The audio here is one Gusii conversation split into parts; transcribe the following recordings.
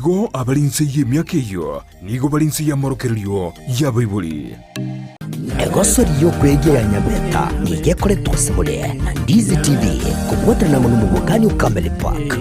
Naboigo abare inse y'emiaka eyio nigo bare inse y'amorokererio y'abaibori. Egosori y'okwegia ya Nyabeta nigo ekoretwa ase more na Ndizi TV kobwaterana amo nomobokani o Camel Park.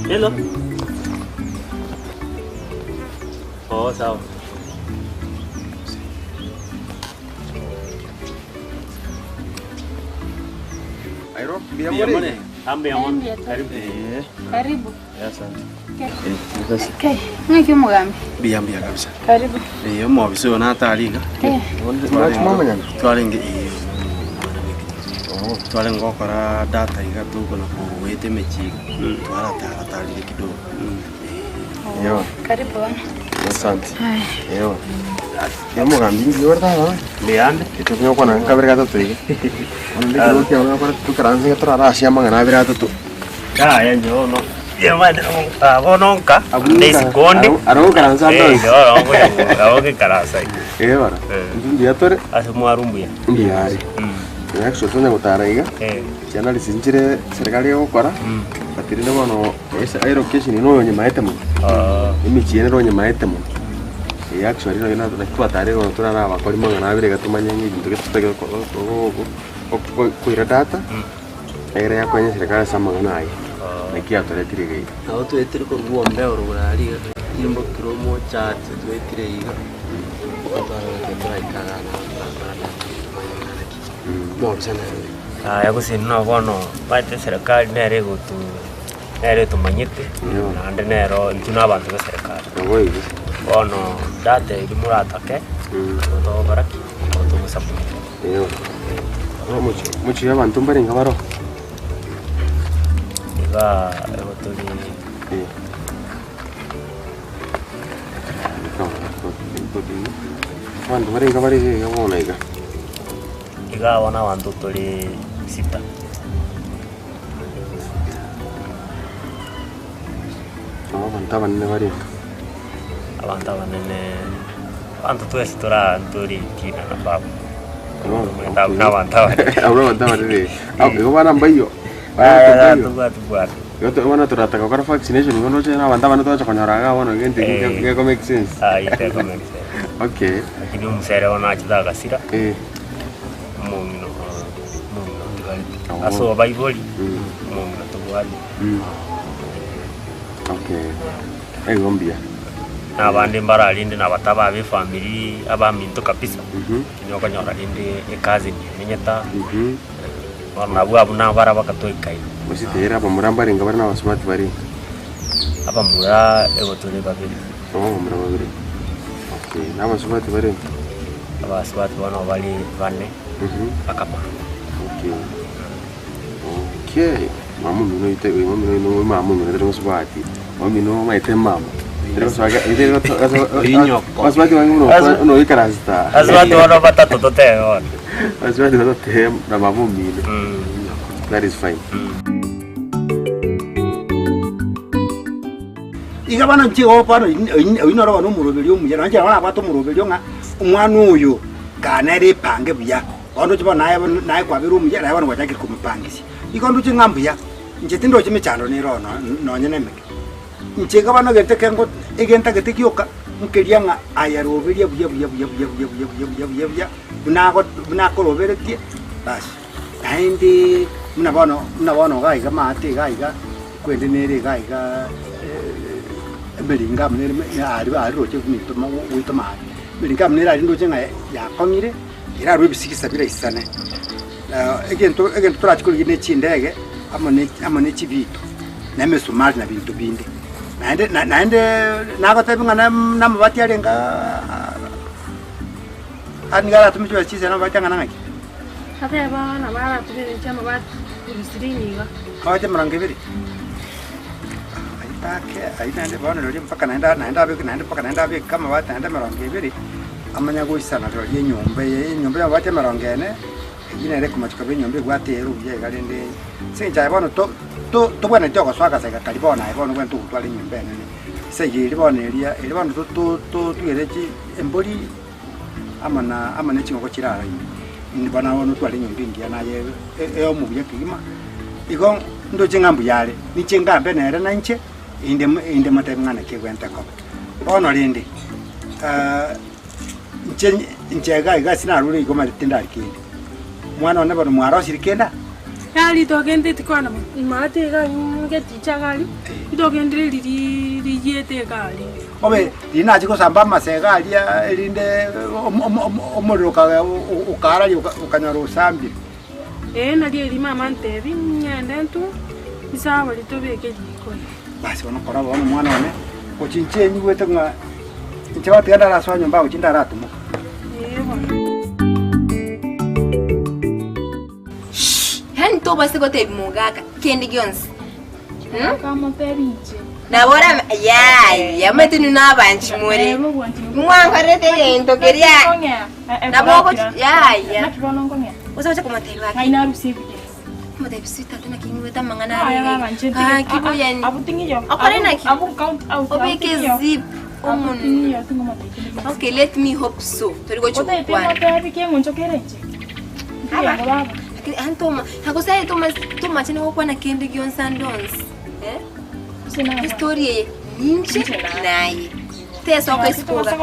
Hello. Oh, sawa. Airo, mbuya more? Mbuya mono. Karibu. Karibu. Asante. Okay. Ng'aki omogambi? Mbuya mbuya kabisa. Karibu. Eh, omobisa oyo natare iga. Eh. Twarenge twarenge eh, twarenge gokora data iga tokona kogoeta emechie iga twarataratarire kidogo. Oh, karibu bono. Asante. Haya. Ewa. Omogambi mbuya ore tata? Mbuya ande. Tokonyara gokwana kabere gatato iga. Bono ndikero kiao gakora tokaranse iga torare ase amang'ana abere atato. Yaya inche bono ah, bono nka Abwo ande isiko onde aro gokaransa ande Eh, onsi. bono nabo ngoikaransa iga. Eh bara. Eh. Intwe mbuya tore. Ase mwarwa mbuya. Mbuya are. Actually tonya gotara iga. Eh. Chianalysis nchire serikali egokora. But rende bono ase elocation eye noyonyemaete mono. Ah. Emechie eye nere onyemaete mono. Eh actually nonye na naki twatarire bono torare abakori mang'ana abere iga tomanye ng'a ebinto gete totagete koira data. Ere yakonya serikali ase amang'ana aye, naki yatoretire iga iga. Nabo twetire korwa ombeo rogoro aria iga, timbokire omochache twetire iga, twarora toraika igaa nabo torakora tumanye ng'a naki, mobisa nere oyo. Yaya gose inwe bono omanyete eserekari nere egotu nere etomanyete, naende nero intwe na abanto ba eserekari. Nabo igo. Bono data eria moratake, nabo togokora ki? Nabo togosupport. Eeh. Omochie omochie abanto mbarenge baroo? Igaa igo tori Eh. Abanto barenge bare iga iga bono iga. Igaa bono abanto tori sita. Nabo abanto abanene barenge. Abanto abanene, abanto twensi tora tori tina na baba. Abanto abanene. Abwo abanto abanene. Igo bana mbaiyo. Tobwati bwana. Bono torataka gokora vaccination igo ndoche na abanto abande togocha konyora igaa bono egento ekio Eh. geko make sense. Aye teko make sense. Okay. Lakini omosaere bono achete agasira, Eh. omong'ina omong'ina otigarete. Oh. Ase obaibori, Mm. omong'ina tobwati. Mm. Okay. Igo mbuya. Na abande mbararende na abataba abe efamiri abaminto kabisa, Mhm. lakini okonyora rende ecousin emenyete aa, Mhm. bono nabwo abwo nabara bakatoika iga. Gose tera abamura mbarenge bare na abasubati barenge? Abamura ego tore babere. Oh, abamura babere. Okay, na abasubati barenge? Abasubati bono bare bane, Mhm. bakamama. Okay. Okay. Okay. Mama omino oite oyo mama omino oyo mama omino tari mosubati. Mama omino omanyete mama. Tari gosoa tari gosoa Oinyoko. Basubati bange buna Asu- buna oikaransa. Asubati bono batato totebe bono. Basubati batotebe na mama omino. That is fine. Iga bono inche igo bono oyio noro bono omoroberio omuya, nonye inche nabo nabwate omoroberio ng'a omwana oyo kaa nere epange buya, bono ndoche bono naye bono naye kwabeire omuya naye bono gwachakire komopangisia. Igo ndoche ng'a mbuya, inche tindochi mechando nere oo nonye na emeke. Inche iga bono egento ekengo egentagete gioka, nkeria ng'a aya roberia buya buya buya buya buya buya buya buya buya buya, buna ago buna akoroberetie, basi. Naende buna bono buna bono iga iga maate iga iga, kwende nere iga iga emeringamu nere aria aria roche goito goito maate. Emeringamu nere aria ndoche ng'a yakong'ire, erarwe ebisigisa biraisane. Egento egento torachi korigia ne chindege amo ne amo ne chibito, na emesumari na binto binde. Naende na naende nagotebi ng'a na amabati arenge aa nigo aratome chibesa chisene amabati ang'ana ng'aki? Ateba nabo aratome inche amabati ebisirini iga. Amabati emerongo ebere? Ayio take, ayio naende bono rirorio mpaka naende naende abeke naende mpaka naende abeke amabati naende emerongo ebere, amanye goisana rirorio enyomba eye, enyomba ya amabati emerongo ene, eyio nere ekomochia koba enyomba ebwate ere buya iga rende, ase eng'encho aye bono to to tobwenereti ogosoa agasega karia bono aye bono obwenerete ogotwara enyomba enene. Ase eyio eria bono eria, eria bono to to totwere chi embori. amo na amo ne chingoko chire aro ime. Inde bono nabo notware enyomba engiya naye eomo buya kegima. Igo ndoche ng'a mbuya are, ninche ngambe nere na inche, inde inde motebi ng'a naki egwente koba. Bono rende, inche inche iga iga ase narure igo omanyete tindari kende. Omwana one bono mwarosirie kende aa? Yari togendeti kwana maate iga ngeticha gari, itogendire riria riyiete egari. Obe riria nachia gosamba amasega aria, erinde omorero okaararia okanyora osambire. Ee, nario erio mama antebi, ng'ende ntwe risabo tobeke riko. Basi bono kora bono omwana one, gochia inche nyigwete ng'a inche gwatiga ndarasoa nyomba gochia ndaratomoka. Ee bono. Yaani tobase gotebia mogaka kende gionsi. Akamotebia inche. Nabo orame yaya omanyete inwe nabanchi more. Mwankorerete egento keria nabo ogochi yaya. Gose oche komotebia gaki. Komotebia sweetheart naki nyigwete amang'ana are iga iga. Gaki buya okore naki? Obeke zip omonwe. Okay let me hope so tori gochi gokwana. Lakini yaani toma gose aye toma tomachani gokwana kende gionsi ande onsi eh? Estory eye ninche naye tesoka isiko iga.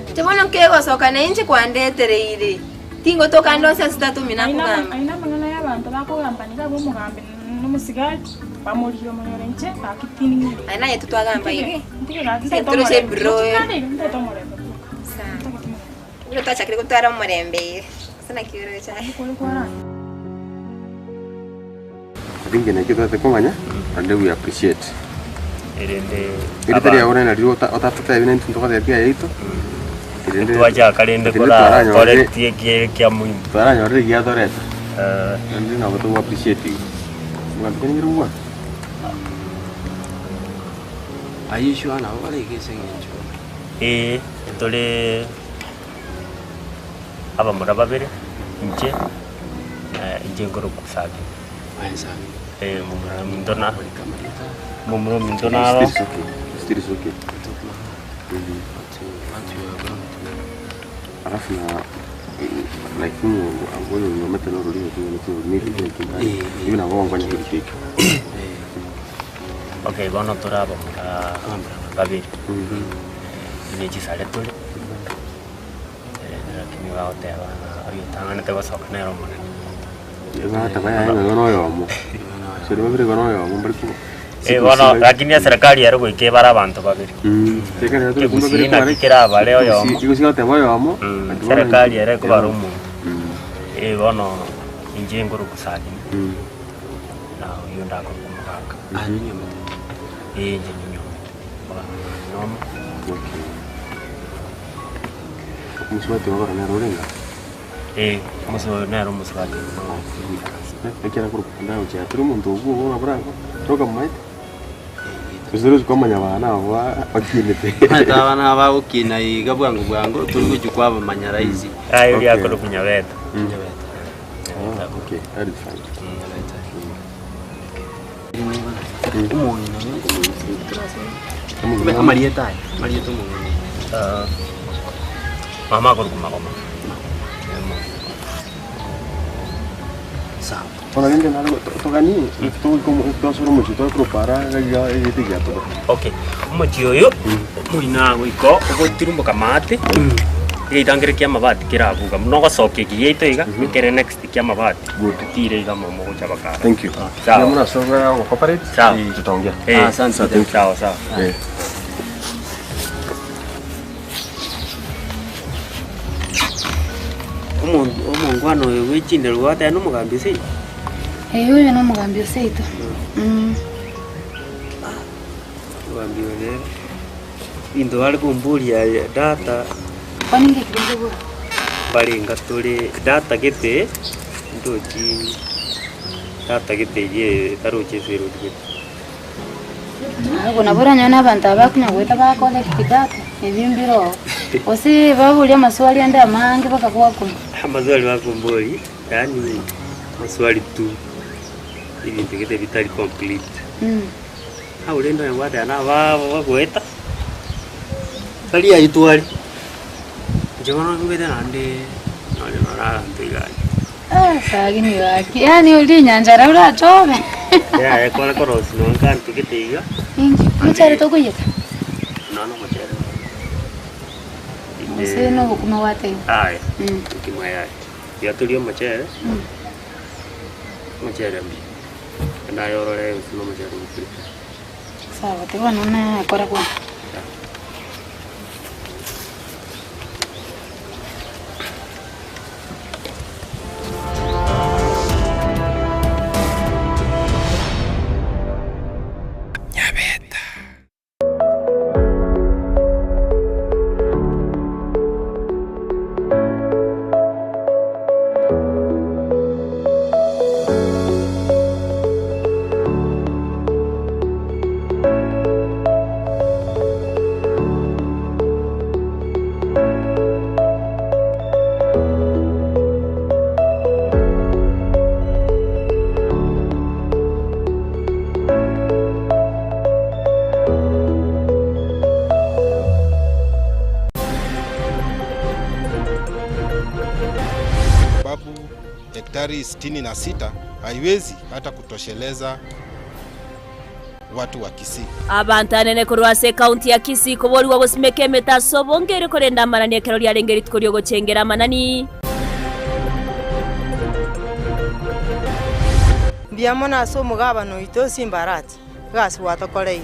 Inche bono nkegosoka na inche kwandetereire tingotoka ande onsi ase tata omino akogamba. Aye naye totwagamba iga toroche bro. Sawa. Buna twachakire gotwara omorembe iga, gose naki oroche aye? I think nakio totagete komanya naende we appreciate. Erinde Erita riago naende nario otatotebi naintwe ntogotebia pi ayaito. Erinde twachaka rende erinde kora twaranyorire koretie ekiaye kia muhimu. twaranyorire egiya toreta. Naende nabo togo appreciate igo. Omonto konyire gokwana. Ayio sure nabo bare iga ase eng'encho. Ee, ntore abamura babere, inche na inche nkorokwa Sabina. Aye Sabina. Eh, momura ominto na Korika amarieta. momura ominto naro Still is okay. Still is okay. What you are going to Alafu na like ng'o oyo onyomete na ororimi Eh, ibi nabo nkonya korikeka. Okay, bono tore abamura babere. Ne chisare tore, lakini bagoteba ng'a oyio otang'anete gosoka nere omonene. Bateba yaya ng'a igo noyomo. Ase babere igo noyomo mbari ko. Eh, bono lakini eserekari ere goika ebare abanto babere. Ekegusii naki kerabare oyomo. Ekegusii goteba oyomo. Serikali ere ekobara omonto. Eh, bono inche nkorokwa Sagini, na oyio ndakorokwa Omogaka. Eh, inche ninyomete. Nomo. Okay. Omosubati ogokora nere orenge? Eh, omosi oyo nere omosubati. Ekero akorokwa ndagochia tari omonto obwo obo buna tokamomaete. Gose torochi komanya abana abo bakinete. Omanyete abana aba bagokina iga bwango bwango, tori gochia kwabamanya rahisi. Aye oria akorokwa Nyabeta. Nyabeta. Ah, okay, that is fine. Nyabeta. Omong'ina oyo nkomorusia amarieta aya, amarieta omong'ina. Ah, mama akorokwa Magoma. Sawa. Bono rende naro toganie, togoika twasora omochie twakoropara iga egete giatoka. Okay, omochie oyo moina goika ogotirumboka maate, egeitangere kia amabati kere abwo iga, buna ogosokia eki giaito iga, ekere next kia amabati, totire iga momo gocha bakara. Thank you. Sawa. Mbuya mono ase ogo cooperate. Sawa. Tutaongea. Eh, Asante. Sawa, thank you. Sawa sawa. Eh. Omongwana oyo bwe chinderu gwateba nomogambi seito? Ee, oyo nomogambi o seito. Omogambi oyo nere ebinto bare komboria aye data. Kwani ngeki rende bora? Mbarenga tore data gete ndochi data gete eyio etarochi ase erori gete. Abwo nabo oranyore na abanto aba bakonya goeta ba collect data, ebio mbire oo. Gose baboria amaswali ande amange bakagoakuna. Amaswali bakomboria, yaani maswali tu, ebinto gete bitari complete. Abwo rende onye gwateba naba bagoeta, tari aywo tware, inche bono nimbete naende nonye noro abanto iga aria. Ah, sagini gaki, yaani oria enyanchara orachobe. Yaya kore korosia nonye kanto gete iga. Inki? Omochere tokoiyeka? Nonya omochere. Gose na obokima gwateba? Aya, obokima yaya. Tiga torie omochere, omochere mbuya. Naende aye orore gose na omochere obuya. Sawa, tiga bono nakora bwango. Sababu hektari 66 haiwezi hata kutosheleza watu wa Kisii. Abanto anene korwa ase ekaunti ya Kisii koborigwa gosimeka emete ase obonge erio korenda amanani ekero riarenge rituko riogochengera amanani. Mbuya mono ase omogabana oito Simbarati, egasi gwatokoreire.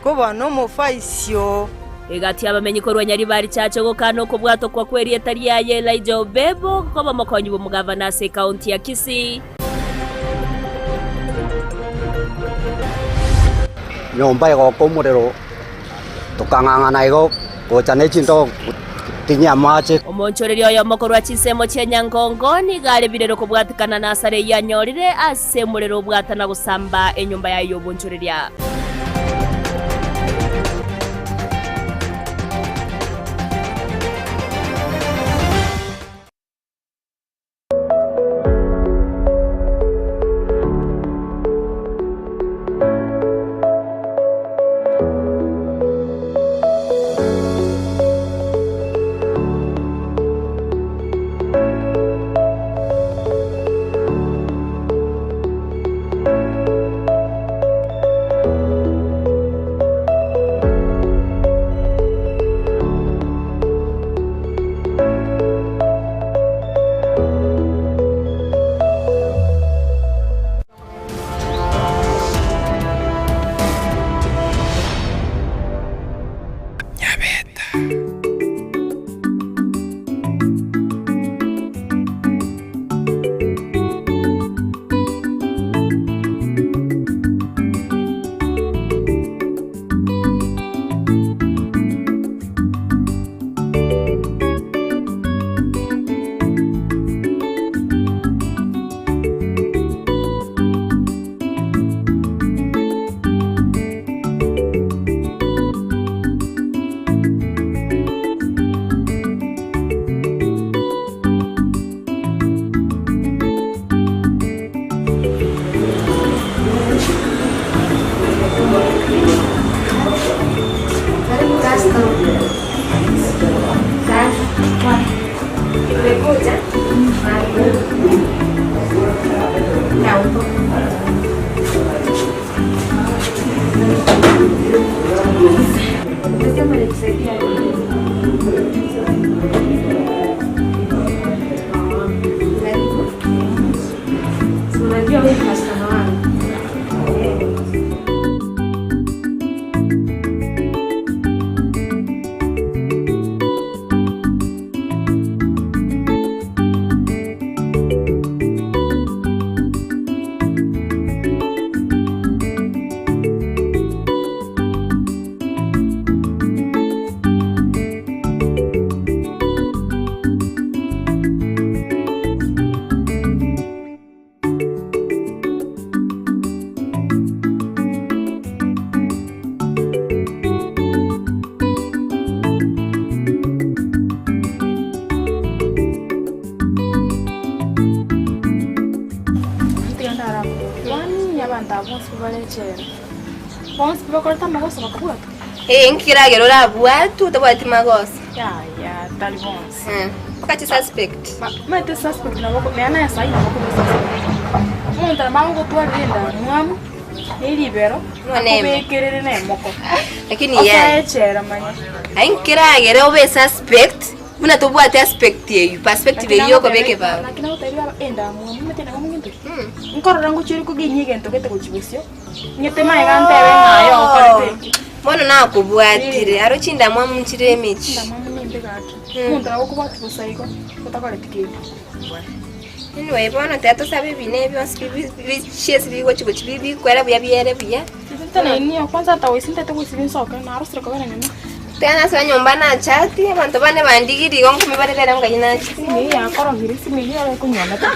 Ko bono omofaisio. Egati y'abamenyi korwa Nyaribari Church ogokana okobwatokwa kw'erieta riaye Elijah Obebo koba omokonyi bw'omogavana ase ekaunti ya Kisii. Nyomba egoka omorero, tokang'ang'ana igo gocha ne chindogo tinyia amache. Omonchoreria oyomo korwa chinsemo chia Nyangongo nigo are birero kobwatekana n'asara eyio anyorire ase omorero obwatana gosamba enyomba yaye y'obonchoreria. aba bonsi bare echela, bonsi pi bakorete amagoso bakabwatwa? Ee, nki keragere orabwatwe otabwati magoso? Yaya, tari bonsi. Mpaka chisuspect. Omanyete suspect nabo oko nonye naye saii nabo okoba esuspect. Omonto nabo agogotwarera endamwamu, na eribero, akobekerere na emoko. Lakini Osoe yani. echela manya. Aye nkeragere obe esuspect, buna tobwate aspect eywo, perspective eywo yokobeka ebango. Naki nagotebia baba, endamwamu omanyete nabo ngento ki? Nkorora ngochia ore koginyia egento gete gochia bosio, ng'ete magega ntebe ng'a aye okorete eki. Bono nakobwatire, aro chindamwamu nchire emechie. Endamwamu nembe gaki, omonto nabo okobwatia bosa igo, otakoreti kende. Anyway, bono tiga tosabe ebina ebi bionsi bi- bi- bichiesi bigochi gochi bi- bikwere buya biere buya. Ntenenio, kwanza hata goisia ntete goisibia nsoke, narosire kobera nyuma. Tiga nasoe nyomba nachati, abanto bane bandigirie igo nkumi bare rero ngai nachete. Esimu eyio yakorogire, esimu eyio ere ekonyuomete.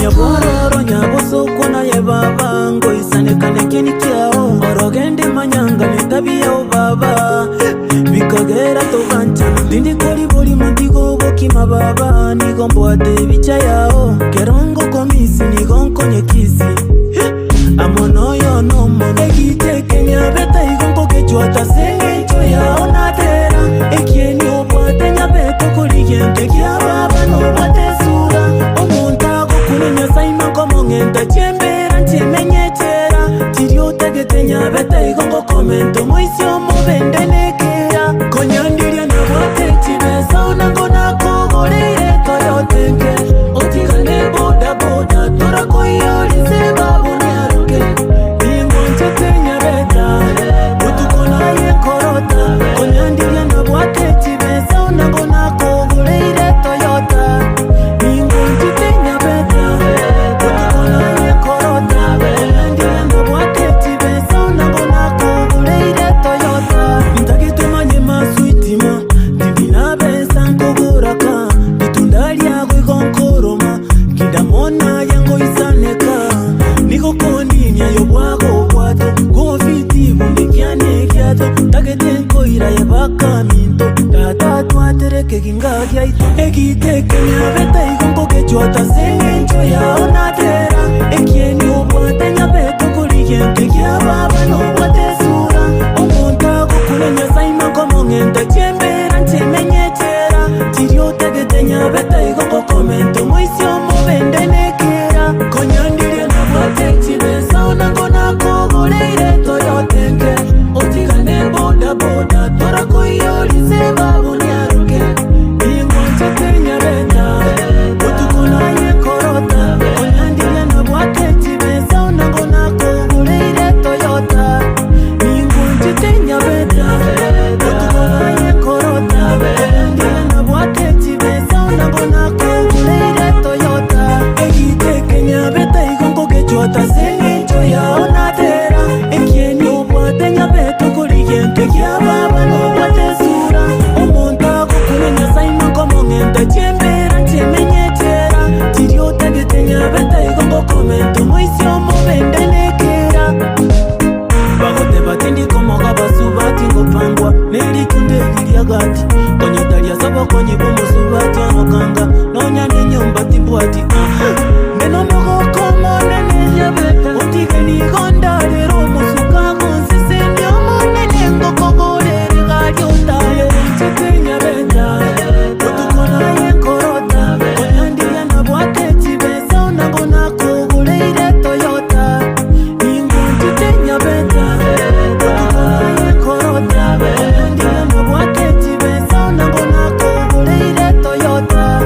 Nyabororo nyabosokwa naye baba ngoisanekane keni kiao orogende manyanga netabi yao baba bikagera toganchana tindikori bori mondigo bokima baba nigo mbwate ebicha yao kerongo komisi nigo nkonye kisi amono nomono egiteke nyabeta igo nkogechwata seng'encho yao natera ekieni obwate nyabete okorigente kia baba nobwate esura omonto agokuna nyasaima nkomong'enta chiembera nchimenyechera tiri otagete nyabete igo ngokomenta omoisi omobende nekera konyandiria nabwate chibesa onango nakogoreire toyotenke otigane bodaboda torakoiyorize babuniaruke ningonchete nyabeta utuko naye korota konyandiria nabwate chibesa onango nakogoreire toyota ningonchete nyabeta utuko naye korota konyandiria nabwate chibesa onango nakogoreire toyota ntagete manye maswitima ndindinabesa nkogoraka litunda lyago igonkoroma kindamona yangoisaneka nigokoninia yobwago bwato gofiti bundekiane kiato tagete nkoira yebakaminto tata twatereke gingagiaito egiteke nyabeta igo nkogechwata seng'encho yao natera ekieni obwate nyabete okorigenke kia baba nobwate esura omonto agokuna nyasaima nkomong'enta chiembera nchimenyechera tiri otagete nyabeta igo ngokomenta omoisi omobende nekera konyandirie nabwate chibesa onango nakogoreire toyotenke otigane bodaboda torakoiyorize babuniaruke ningonchete nyabeta utuko naye korota konyandirie nabwate chibesa onango nakogoreire toyota ningonchete nyabeta utuko naye korota konyandirie nabwate chibesa onango nakogoreire toyota egiteke nyabeta igo nkogechwata seng'encho yao natera ekieni obwate nyabeta okorigente kia baba nobwate esura omonto agokuna nyasaima nkomong'enta chiembera nchimenyechera tiri otagete nyabeta igo ngokomenta omoisi omobende nekera bagoteba tindikomoga basubati ngopangwa neritunde ririagati konyetaria sobokonyi bw'omusubati onokanga nonya nenyomba timbwati neno mogoko monene otige nigondarera omosuka gonseseni omonene ngokogorere gari otaye nchete nyabeta otuko naye korota konyandiria nabwate chibesa onango nakogoreire toyota ningonchete nyabeta otuko naye korota konyandiria nabwate chibesa onango nakogoreire toyota.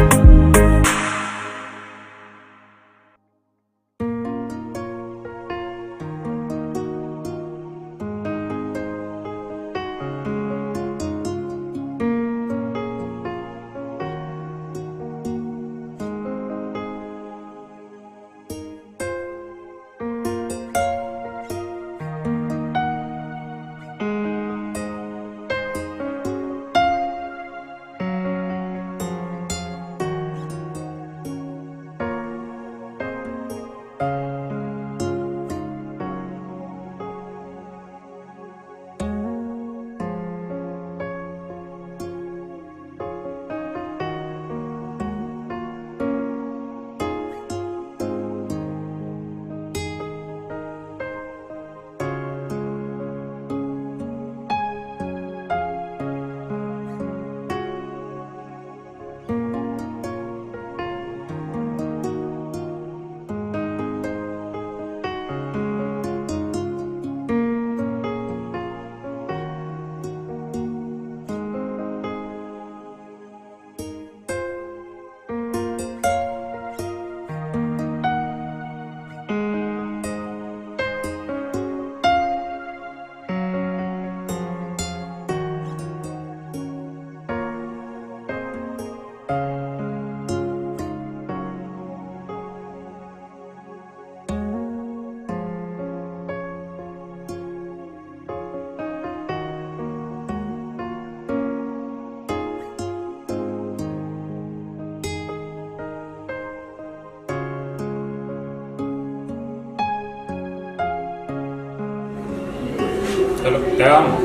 Hello, tama.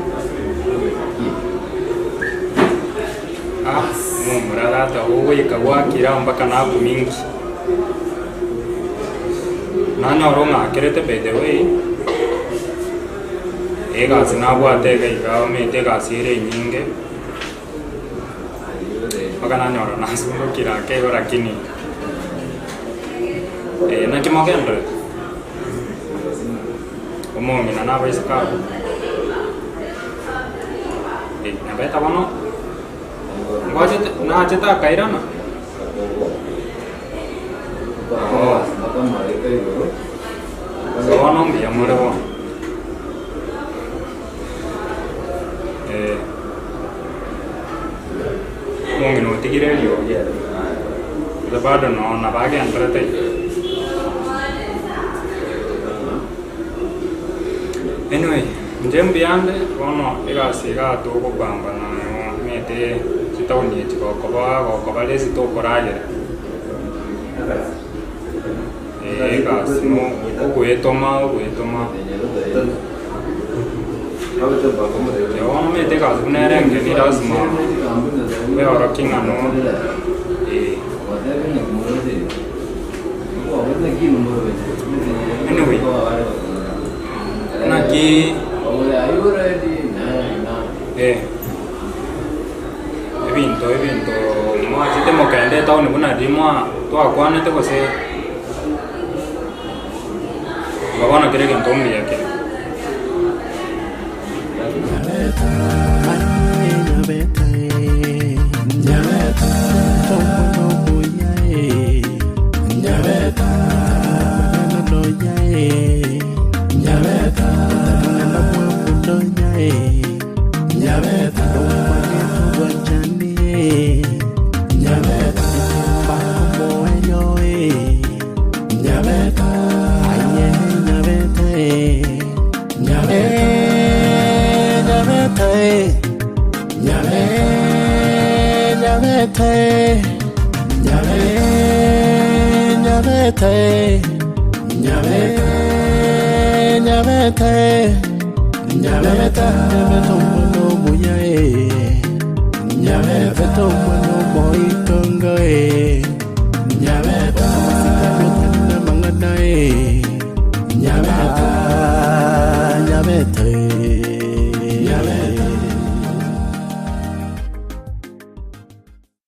Ah, momura tata ogoika gwakira mpaka nakumia inki. Nanyora ong'akerete by the way, egasi nabwate iga iga omanyete egasi ere enyinge, mpaka nanyora nasundukire ake igo lakini naki mogendererete? Omong'ina na abaiseke abwo, nabeta bono, ngwachete nachete akairana? Oo, bono mbuya more bono. Eh, omong'ina otigire eriogi, gose bado noo nabo agenderete iga. Anyway, inche mbuyande bono egasi igaa togopambana omanyete chitaoni echi gokoba gokoba lazy tokoragera, eh egasi no ogoetoma ogoetoma. Bono omanyete egasi buna ere engeni lazima oeorokie ng'a no eh. Anyway, naki eh, ebinto ebinto mwachete mokenda etown buna riria mwa twakwanete gose igo bono kera egento mbuya kere.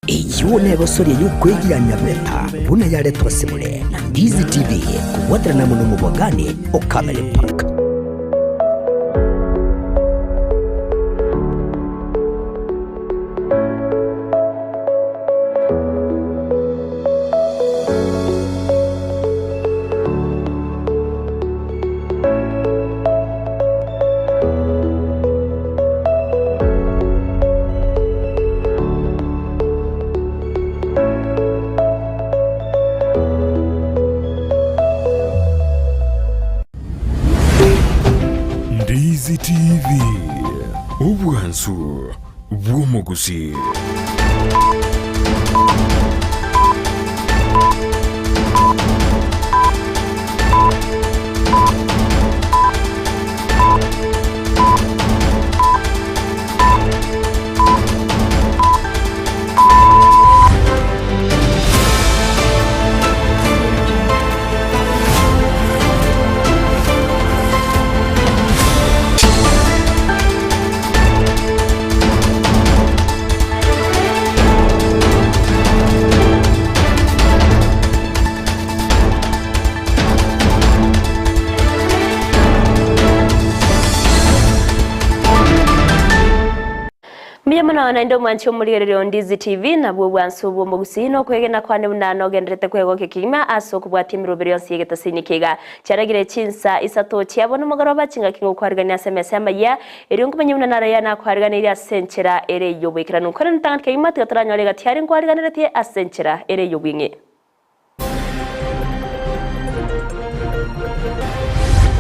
Eyio negosoria y'okwegia Nyabeta buna yaretwa ase more na Ndizi TV kobwaterana amo nomobwagani o Camel Park. Ndizi TV, obwansu bw'omogusi. Mbuya mono naende omwanchi omorigereria o Ndizi TV, nabwo obwansu bw'omogusii na okwegena kwane buna nogenderete kwegokia kegima ase okobwatia emeroberi yonsi y'egetasini kiga. Chiaragire chinsa isato chiabo nomogoroba chingaki ngokwarigania ase emesa y'amayia, erio nkomanye buna naro yanakwariganeirie ase enchera ere y'oboikeranu. Nkore ntang'ani kegima tiga toranyore egati aria nkwariganeretie ase enchera ere y'obweng'e.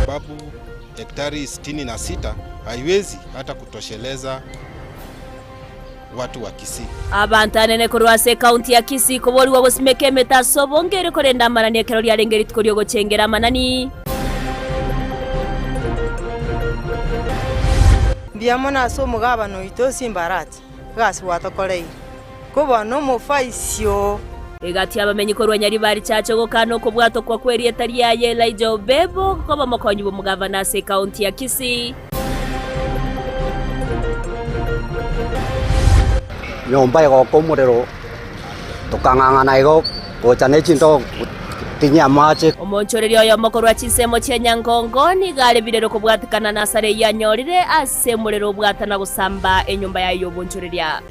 Sababu hektari 66 haiwezi hata kutosheleza watu wa Kisii. Abanto anene korwa ase ekaunti ya Kisii koborigwa gosimeka emete ase obonge erio korenda amanani ekero riarenge rituko riogochengera amanani. Mbuya mono ase omogabana oito Simbarati, egasi gwatokoreire. Ko bono omofaisio. Egati y'abamenyi korwa Nyaribari Church ogokana okobwatokwa kw'erieta riaye Elijah Obebo koba omokonyi bw'omogavana ase ekaunti ya Kisii. Nyomba egoka omorero, tokang'ang'ana igo gocha ne chindogo tinyia amache. Omonchoreria oyomo korwa chinsemo chia Nyangongo nigo are birero kobwatekana n'asara eyio anyorire ase omorero obwatana gosamba enyomba yaye y'obonchoreria.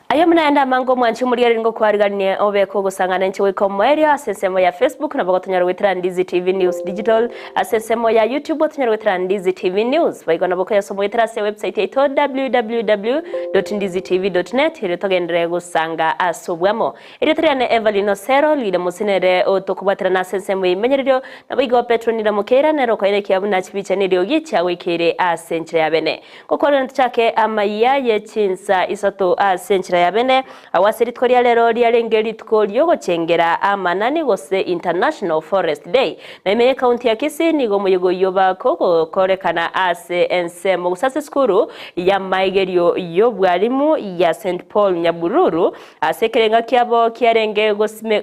Aye buna naende amange omwanchi omorigereria ngokwariganie obeke ogosang'ana inche goika omoerio ase ensemo ya Facebook nabo gotonyara goetera Ndizi TV News Digital ase ensemo ya YouTube otonyare goetera Ndizi TV News boigo nabo okoyasoma goetera ase ewebsite yaito www.ndizitv.net erio togenderere gosanga ase obwamo. Erieta riane Evelyn Osero, Lida Mose nere otokobwaterana ase ensemo y'eimenyererio, naboigo Petro Nira Mokeira nere okoenekia buna chibicha neriogi chiagoikeire ase enchera ya bene. Gokwarera ntochake amayia ye chinsa isato ase enchera ya bene, agwo ase rituko ria rero riarenge rituko riogochengera amanani gose International Forest Day. Na ime y'ecounty ya Kisii nigo omoyega oyio bakogokorekana ase ensemo gose ase esukuru y'amaigerio y'obwarimu ya St Paul Nyabururu Ase ekerenga kiabo kiarenge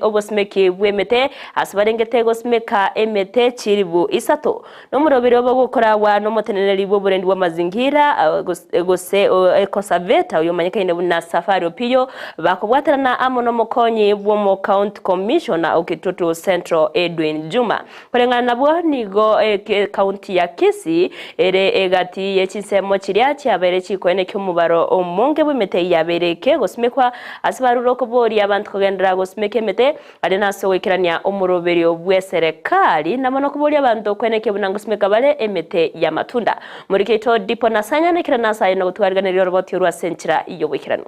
obosimeki bw'emete, ase barengete gosimeka emete chilifu isato. Nomoroberi obo gokoragwa nomoteneneri bw'oborendi bw'amazingira, gose conservator oyomanyekaine buna Safari Opiyo, bakobwaterana amo nomokonyi bw'omocounty commissioner o Kitutu Central Edwin Juma. Koreng'ana nabwo nigo ekaunti ya Kisii ere egati ye chinsemo chiria chiabeire chikoenekia omobaro omonge bw'emete eyio yabeire kegosimekwa ase barure okoboria abanto kogenderera gosimeka emete aria nase ogoikerania omoroberio bw'eserekari na mono koboria abanto koenekia buna ngosimeka bare emete y'amatunda. Morikeito Dipo Nasanya nekero nase aye nogotwariganeria oroboti orwo ase enchera y'oboikeranu.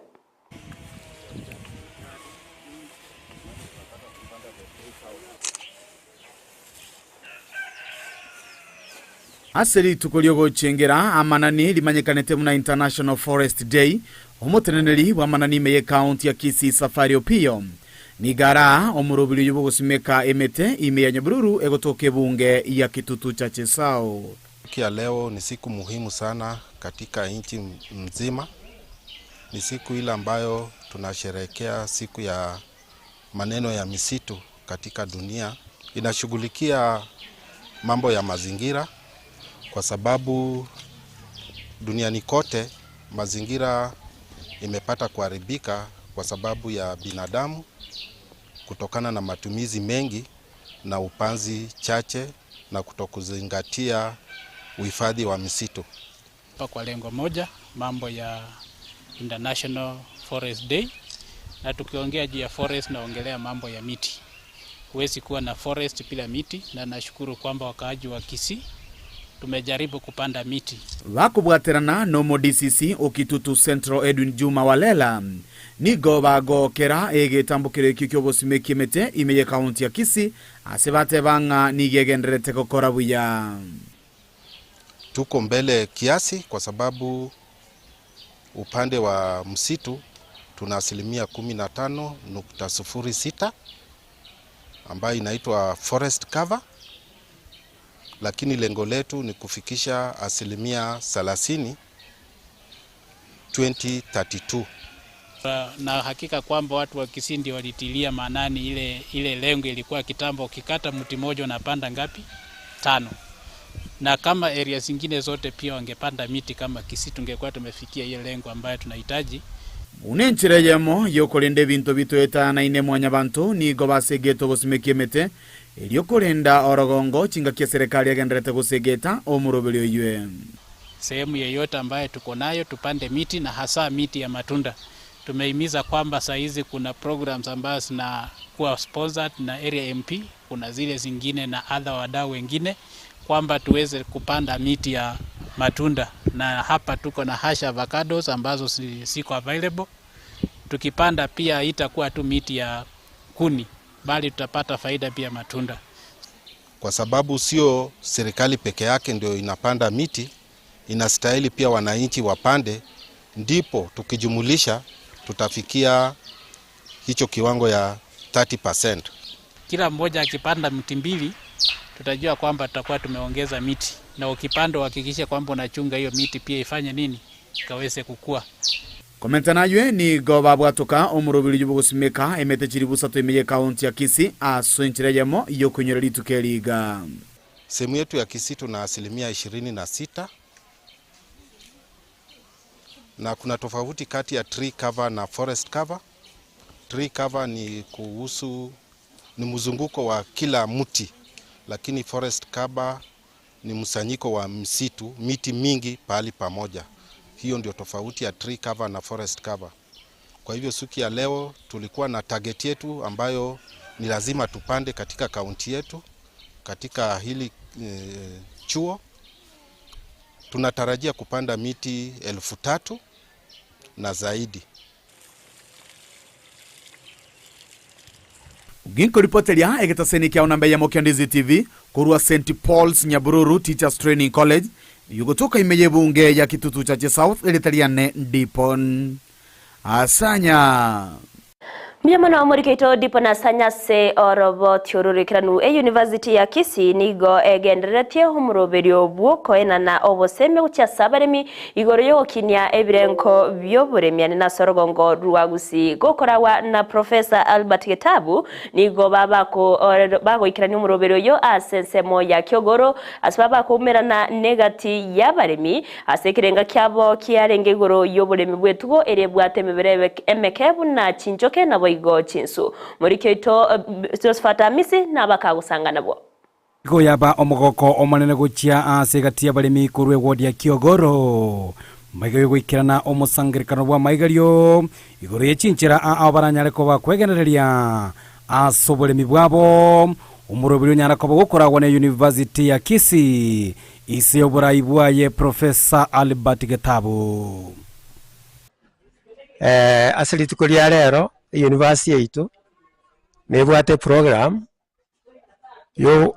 Ase rituko ri'ogochengera amanani rimanyekanete buna International Forest Day, omoteneneri bw'amanani ime y'ekaunti ya Kisii Safari Opiyo nigo araa omorobiri oyio bw'ogosimeka emete ime ya Nyabururu egotoka ebunge ya Kitutu Chache South. Siku ya leo ni siku muhimu sana katika nchi mzima. Ni siku ile ambayo tunasherehekea siku ya maneno ya misitu katika dunia. Inashughulikia mambo ya mazingira kwa sababu duniani kote mazingira imepata kuharibika kwa sababu ya binadamu kutokana na matumizi mengi na upanzi chache na kutokuzingatia uhifadhi wa misitu. Hapa kwa lengo moja, mambo ya International Forest Day, na tukiongea juu ya forest naongelea mambo ya miti. Huwezi kuwa na forest bila miti, na nashukuru kwamba wakaaji wa Kisii tumejaribu kupanda miti. Bakobwaterana nomo DCC o Kitutu Central Edwin Juma Walela nigo bagokera egetambokero ekio kiobosimeki emete ime ye county ya Kisii ase bateba ng'a nigo egendererete gokora buya. Tuko mbele kiasi kwa sababu upande wa msitu tuna asilimia 15.06 ambayo inaitwa forest cover, lakini lengo letu ni kufikisha asilimia 30 2032. Na hakika kwamba watu wa Kisii ndio walitilia maanani ile, ile lengo ilikuwa kitambo, ukikata mti mmoja unapanda ngapi? Tano. Na kama area zingine zote pia wangepanda miti kama Kisii, tungekuwa tumefikia ile lengo ambayo tunahitaji. Buna enchera eyemo y'okorenda ebinto bitoetanaine mwanyabanto nigo basegete ogosimeka emete erio korenda orogongo chingaki eserekari egendererete gosegeta omoroberi oywe. Sehemu yeyote ambayo tuko nayo tupande miti na hasa miti ya matunda. Tumehimiza kwamba saa hizi kuna programs ambazo zinakuwa sponsored na area MP, kuna zile zingine na other wadau wengine kwamba tuweze kupanda miti ya matunda, na hapa tuko na Hass avocados ambazo ziko available. Tukipanda pia itakuwa tu miti ya kuni, bali tutapata faida pia matunda. Kwa sababu sio serikali peke yake ndio inapanda miti, inastahili pia wananchi wapande, ndipo tukijumulisha tutafikia hicho kiwango ya 30%. Kila mmoja akipanda mti mbili, tutajua kwamba tutakuwa tumeongeza miti, na ukipanda uhakikishe kwamba unachunga hiyo miti pia ifanye nini, ikaweze kukua. Komenta naywe nigo babwatoka omorobiri bw'ogosimeka emete chiribu isato ime y'ekaunti ya Kisii ase enchera eyemo y'okoinyora rituko eri iga. Sehemu yetu ya Kisii tuna asilimia 26 na kuna tofauti kati ya tree cover na forest cover. Tree cover ni kuhusu ni mzunguko wa kila mti, lakini forest cover ni msanyiko wa msitu, miti mingi pahali pamoja. Hiyo ndio tofauti ya tree cover na forest cover. Kwa hivyo siku ya leo tulikuwa na target yetu ambayo ni lazima tupande katika kaunti yetu, katika hili chuo tunatarajia kupanda miti 3,000 na zaidi. Ginkoripoteria egetaseni kiao namba eyemo kia Ndizi TV korwa St Paul's Nyabururu Teachers Training College yugotoka ime y'ebunge ya Kitutu Chache South erita riane Dipon Asanya. Mbuya mono omorikeito Dipo na Asanya ase orobotiororokeranu e University ya Kisii nigo egendereretie omoroberio bw'okoenana obosemi gochia ase abaremi igoro y'ogokinia ebirenko bi'oboremi ane nase orogongo rwa Gusii gokoragwa na Professor Albert Getabu nigo babako bagoikerania omoroberio oyo ase ensemo ya Kiogoro ase babakoumerana negati y'abaremi ase ekerenga kiabo kiarenge igoro y'oboremi bw'etugo ere ebwate emebere emeke buna chinchoke nabo igo chinsu. Morikio oito Josephat Amisi nabakagosanga nabwo. Igo yaba omogoko omonene gochia ase egati y'abaremi korwa ewodi ya Kiogoro, maiga y'ogoikerana omosangererekano bw'amaigario igoro ye chinchera ao baranyare koba kwegenereria ase oboremi bwabo. Omoroberi onyara koba gokoragwa ne University ya Kisii ise y'oborai bwaye Professor Albert Getabu. Ase rituko ria rero, eyunivasiti yaito nebwate eprogram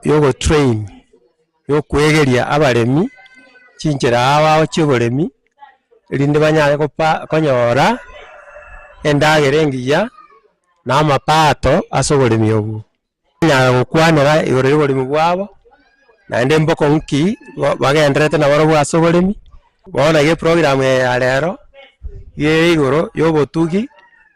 yogotrain, yokwegeria abaremi chinchera ao ao chia oboremi, erinde banyare kopa konyora endagera engiya na amapato ase oboremi obwo. Banyare gokwanera igoro ya oboremi bwabo, naende mbokong'u ki bagendererete nabarobwo ase oboremi. Bono iga eprogram eye ya rero, iga ere igoro ya obotugi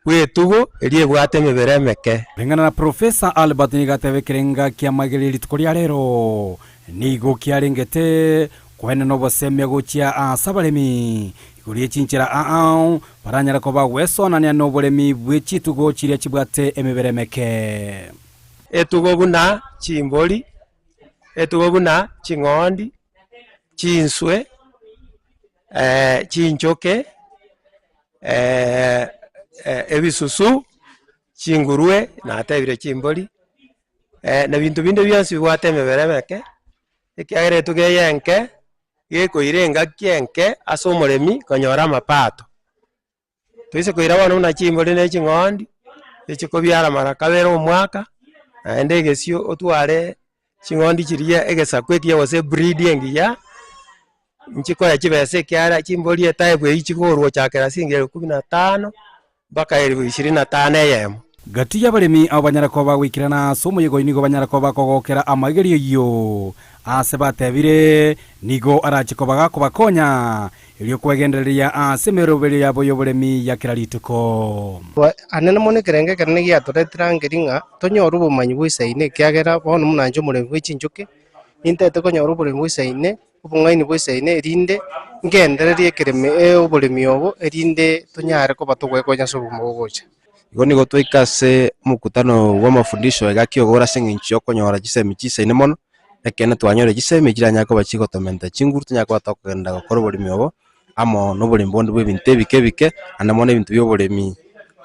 bwa etugo eria ebwate emebere emeke. Ring'ana na Professor Albert nigo ateba ekerenga ki'amaiga rituko ria rero nigo kiarengete koenena obosemia gochia ase abaremi igoro ye chinchera ao baranyare koba gwesonania noboremi bwe chitugo chiria chibwate emebere emeke. Etugo buna chimbori, etugo buna ching'ondi, chinswe, chinchoke, ebisusu, chingurue, natebire chimbori, na binto binde bionsi bibwate emebere emeke, ekiagera etugo eye enke, gekoira engaki enke ase omoremi konyora amapato. Toise koira bono buna chimbori na ching'ondi, echikobiara mara kabere omwaka, naende egesio otware ching'ondi chiria egesaku ekiya gose ebreed engiya, nchikoya chibesa ekiagera chimbori etype eywo chikorwa gochakera ase elfu kumi na tano mpaka elfu ishirini na tano eyemo. Gati y'abaremi abo banyare koba bagoikerana ase omoyega oyio nigo banyare koba bakogokera amaigerio ayio aase batebire, nigo arache koba gakobakonya erio kwegendereria ase emeroberio yabo y'oboremi ya kera rituko. Anene mono ekerengo ekenene giatoretire angeri ng'a tonyore obomanyi bw'esaine, ekiagera bono buna inche omoremi bwe chinchoki, nintagete konyora oboremi bw'esaine, obong'aini bw'esaine, erinde ngendererie ekeremi oboremi obo, erinde tonyare koba togwekonya ase obogima bogocha. Igo nigo twaika ase omokutano bw'amafundisho iga kiogoro ase eng'encho y'okonyora chisemi chisaine mono, ekeene twanyore chisemi chiranyare koba chigotomenta chinguru tonyare koba tokogenda gokora oboremi obo, amo na oboremi bonde bwa ebinto ebike ebike, naende mono ebinto bia oboremi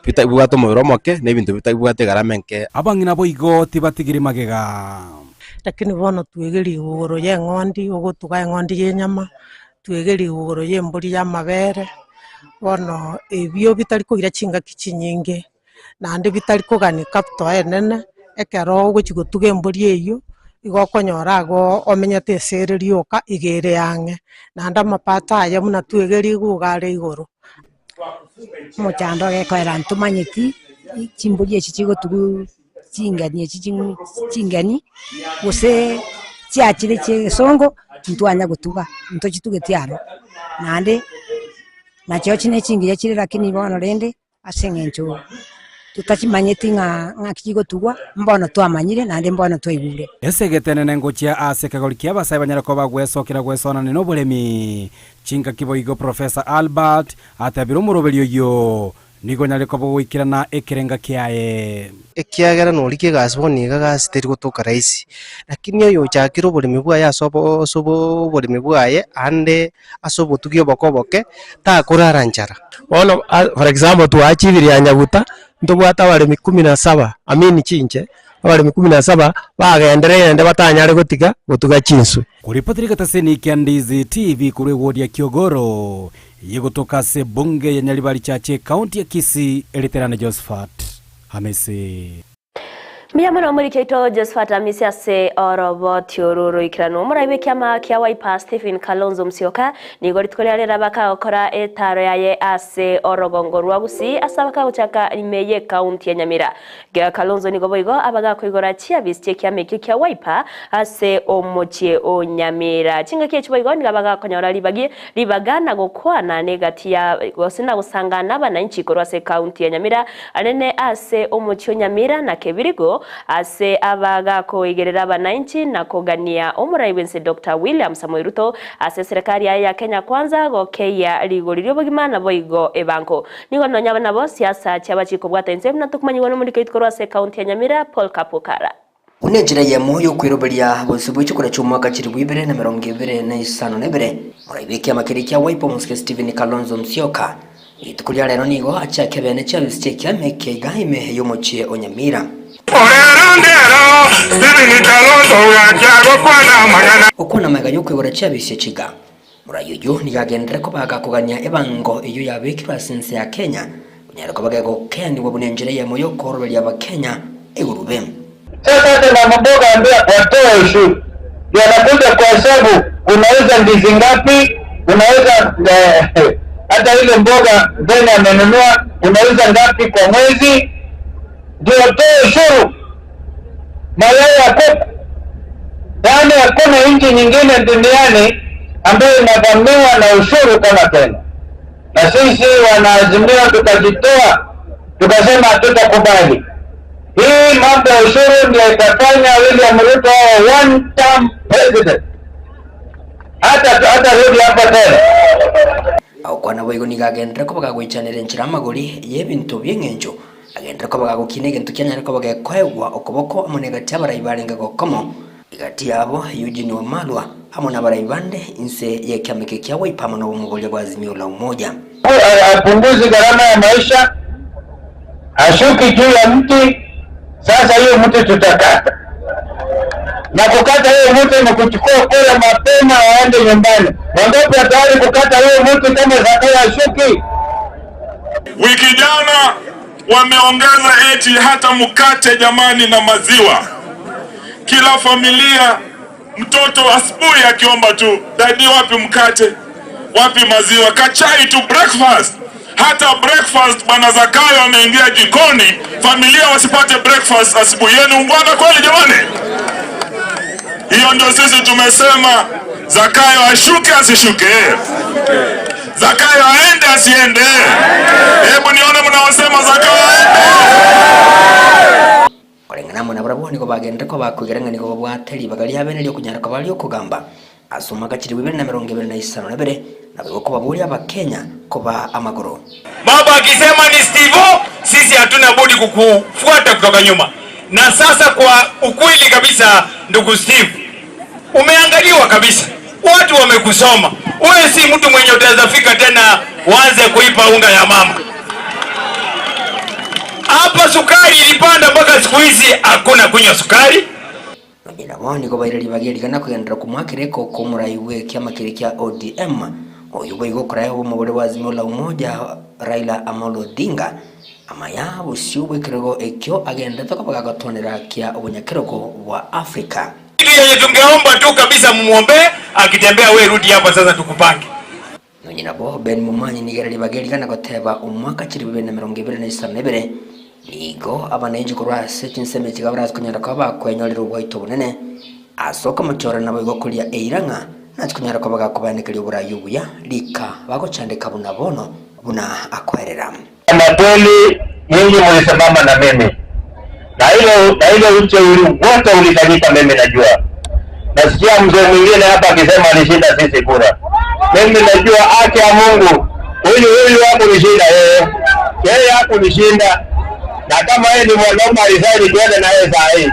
bita bibwate omobere omoke, na ebinto bita bibwate egarama enke. Abang'ina boigo tibatigiri magega. Lakini bono twegerie igoro y'eng'ondi, ogotuga eng'ondi y'enyama, twegerie igoro y'embori y'amabere, bono ebio bitari koira chingaki chinyinge, naende bitari kogania capital enene, ekero ogochia gotuga embori eyio, igo okonyora ago omenyete ase ere rioka iga ere ang'e, naende amapato aye buna twegerie iga iga are igoro. Omochando ogekoera ntomanyeti, chimbori echi chigotugwa. chingeni echi chingeni, gose chiachire chia egesongo, ntwanya gotuga, ntochitugeti aro. Naende, nachio chine chingiya chire lakini bono rende, ase eng'encho totachimanyeti ng'a ng'aki chigotugwa, mbono twamanyire naende mbono twaigure. Ase egetenene ngochia ase ekegori ki'abasae banyare koba gwesokera gwesonania noboremi. Chingaki boigo Professor Albert atebire omoroberi oyio nigo onyare koba ogoikerana ekerenga kiaye. Ekiagera norigia egasi bono iga gasi teri gotoka rahisi, lakini oyo ochakire oboremi bwaye ase obo ase obo oboremi bwaye aande ase obotugi oboke oboke, takorara nchara. Bono for example twachibire ya Nyaguta, ntobwate abaremi kumi na saba, I mean chinche, abaremi kumi na saba, bagenderere naende batanyare gotiga gotuga chinswe. Koripotera egetaseni kia Ndizi TV korwa ewodi ya Kiogoro, Yegotoka ase ebunge ya Nyaribari Chache, Ekaunti ya Kisii, Eriterane Josephat Hamisi. Mbuya mono omoriki oito Josephat Hamisi ase oroboti oru roikeranu. Omorai bw'ekiama kia Wiper Stephen Kalonzo Musyoka nigo rituko ria rero abakagokora etaro yaye ase orogongo rwa Gusii ase abakagochaka ime y'ekaunti ya Nyamira. Kalonzo nigo boigo abagakoigora chiabisi chi'ekiama ekio kia Wiper ase omochie o Nyamira. Chingaki echi boigo nigo abagakonyora ribagi ribaga na gokwana negati ya gose na gosanga nabananchi korwa ase ekaunti ya Nyamira anene ase omochie o Nyamira na Kebirigo ase abagakoigerera abananchi na kogania omorai bwense Doctor William Samoei Ruto ase eserekari yaye ya Kenya Kwanza gokeyia rigori ri'obogima naboigo ebango. Nigo nonya abana nabo siasa chiaba chikobwata inse buna tokomanyigwa nomoriki oito korwa ase ekaunti ya Nyamira Paul Kapukara. Buna enchera eyemo y'okweroberia bosio bwe chikura chi'omwaka chilifu ibere na emerongo ebere na isano na ebere, morai bw'ekiama keria kia Wiper omosike Stephen Kalonzo Musyoka, rituko ria rero nigo achake bene chiabisi chi'ekiama eke iga ime y'omochie o Nyamira. Okwana amaiga y'okoigora chiabisi echi iga, Morai oyio nigo agenderere koba agakogania ebango eyio yabekirwe ase ense ya Kenya, onyare koba gegokeanigwa buna enchera eyemo y'okooroberia Abakenya egurube. Sasa hata mama mboga ambia watoe ushuru, ndio anakuja kuhesabu unauza ndizi ngapi, unauza eh, hata ile mboga Ben amenunua unauza ngapi kwa mwezi, ndio watoe ushuru. Mayai ya kuku, yaani hakuna nchi nyingine duniani ambayo inavamiwa na ushuru kama Kenya. Na sisi wanaazimio tukajitoa, tukasema hatutakubali hii mambo ya ushuru, ndio itafanya William Ruto awe one term president, hata hata rudi hapa tena. Agokwana boigo nigo agenderere koba gagoichanera enchera amagori y'ebinto bi'engencho Agenderere koba gagokina egento kianyare koba gekoegwa okoboko amo negati y'abarai barenge gokomo, egati yabo Eugene Wamalwa amo nabarai bande inse y'ekiama eke kia Wiper amo nobomoboria bwa Azimio la Umoja. Hapunguzi gharama ya maisha, hashuki juu ya mti. Sasa hiyo mti tutakata, na kukata hiyo mti ni kuchukua kura mapema waende nyumbani. Wangapi tayari kukata hiyo mti kama Zakayo hashuki? Wiki jana wameongeza eti hata mkate jamani, na maziwa. Kila familia mtoto asubuhi akiomba tu dadi, wapi mkate, wapi maziwa, kachai tu breakfast. Hata breakfast bwana Zakayo ameingia jikoni, familia wasipate breakfast asubuhi. Yenu ungwana kweli jamani? Hiyo ndio sisi tumesema Zakayo ashuke asishuke? Zakayo aende asiende? Hebu nione mnaosema Zakayo aende. Koreng'ana amo nabarabwo nigo bagenderere koba bakoigera ng'a nigo babwate ribaga ria bene ri'okonyara koba ri'okogamba ase omwaka chilifu ibere na emerongo ebere na isano na ebere, naboigo kobaboria Abakenya kobaa amagoro. Baba akisema ni Stivo, sisi hatuna budi kukufuata kutoka nyuma. Na sasa kwa ukweli kabisa, ndugu Steve, umeangaliwa kabisa, watu wamekusoma. Wewe si mtu mwenye utaweza fika tena uanze kuipa unga ya mama hapa. Sukari ilipanda mpaka siku hizi hakuna kunywa sukari. Nonye nabo nigo baire ribaga erigana kogenderera komoakera ekoko omorai bw'ekiama keria kia ODM, oyio boigo okorae obomobore bwa Azimio la Umoja Raila Amolo Odinga, amaya bosio bw'ekerogo ekio agenderete koba gagotonera kia obonyakerogo bwa Africa. Kitu yenye tungeomba tu kabisa mumuombee akitembea, we rudi hapa sasa tukupange. Nonye nabo, Ben Momanyi nigo ere ribaga erigana goteba omwaka chilifu ibere na emerongo ebere na isano na ebere. Nigo abanenchi korwa ase chinsemo echi barase konyara koba bakwenyorera oboito obonene ase okomochora naboigo koria eira ng'a nache konyara koba gakobaenekeria oborai obuya rika bagochandeka buna bono buna akoerera. Kama kweli nyinyi mlisimama na mimi na ile na ile uteuli wote ulifanyika, mimi najua. Nasikia mzee mwingine hapa akisema alishinda sisi kura. Mimi najua haki ya Mungu, huyu huyu hakunishinda yeye, yeye hakunishinda, na kama yeye ni mwanaume alisaidi, tuende na yeye saa hii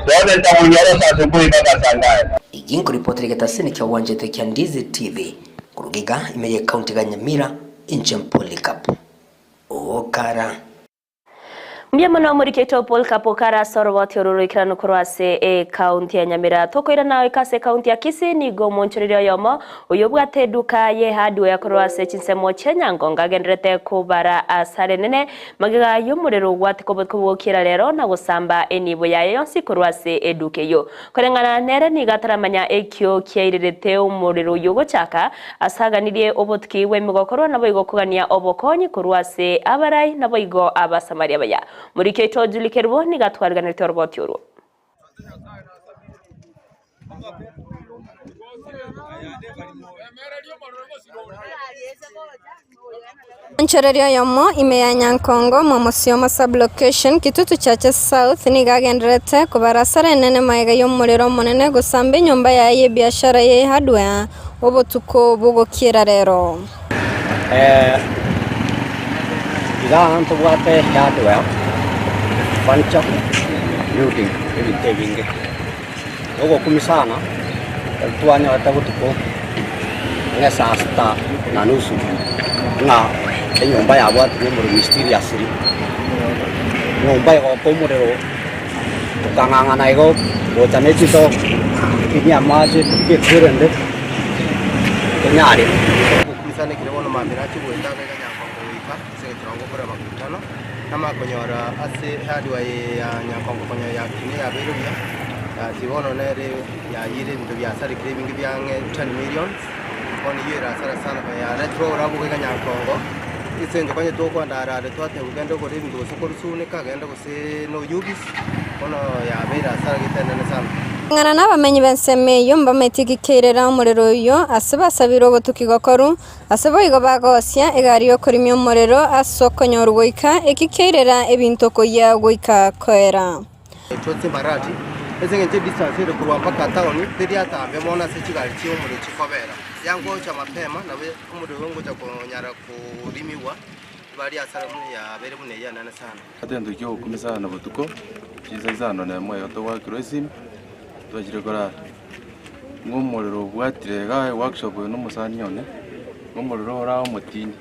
tuone nitamunyorosha asubuhi mpaka saa ngapi. Igi nkoripotera egetasini kia Wanjete kia Ndizi TV koruga iga ime ye county ga Nyamira inche Polycarp Okara. Mbuya mono omoriki oito Paul Kapokara ase oroboti oru roikeranu korwa ase ecounty ya Nyamira. Tokoirana goika ase ecounty ya Kisii nigo omonchoreri oyomo oyio obwate eduka ye hardware korwa ase chinsemo chia Nyangongo agenderete kobara asare enene magega y'omorero ogwateka obotuko bw'okiera rero na gosamba enibo yaye yonsi korwa ase eduka eyio. Koreng'ana nere nigo ataramanya ekio kiairerete omorero oyio gochaka, ase aganirie obotuki bw'emigokorwa naboigo kogania obokonyi korwa ase abarai naboigo Abasamaria abaya. Moriki oito Julie Kerubo nigo atwariganerete oroboti orwo. Omonchoreria oyomo ime ya Nyankongo, Momosiomo Sub-location, Kitutu Chache South, nigo agendererete kobara asara enene magega y'omorero omonene gosamba enyomba yaye y'ebiashara ye hardware obotuko bogokiera rero. Iga ntobwate hardware, furniture, building, ebinto ebinge. Ogokumia sana ekero twanyorete botuko ang'e saa sita na nusu ng'a enyomba yabwatirwe omorero mysteriously, enyomba egoka omorero tokang'ang'ana igo gocha ne chindoo totinyie amache totige ekwerende tonyare. Ogokumia bono mambia nachie goeta iga Nyankongo goika ase egechorongo korwa makutano, Namakonyora ase hardware eye ya Nyankongo konya yakinire yabeire buya, gasi bono nere yayire ebinto biasarekire ebinge bia ang'e 10 millions, bono eyio ere hasara sana konya yaretirwe oborabu goika Nyankongo, ase eng'encho konya tokoenda are are twateba genda ogore ebinto gose korwa Suneka genda gose Noyugis, bono yabeire hasara gete enene sana. Ng'ana nabamenyi b'ensemo eyio mbameti gikeirera omorero oyio ase basabire obotuki gokoru, Ase boigo bagosia egari y'okorimia omorero ase okonyorwa goika eki kiairera ebinto koyia goika koera. Echio chimbarati, ase engencho edistance ere korwa mpaka town teri atambe mono ase chigari chia omorero chikobera. Yangocha mapema nabo omorero ongocha konyara korimiwa bari asara buna yabeire buna eyio enene sana. Egento kia ogokumia sana botuko, chinsa isano na emo iga togwakirwa esimi, twachire korara. Ng'a omorero obwatire igaa eworkshop oyo na omosani one, ng'a omorero ore aa omotindi,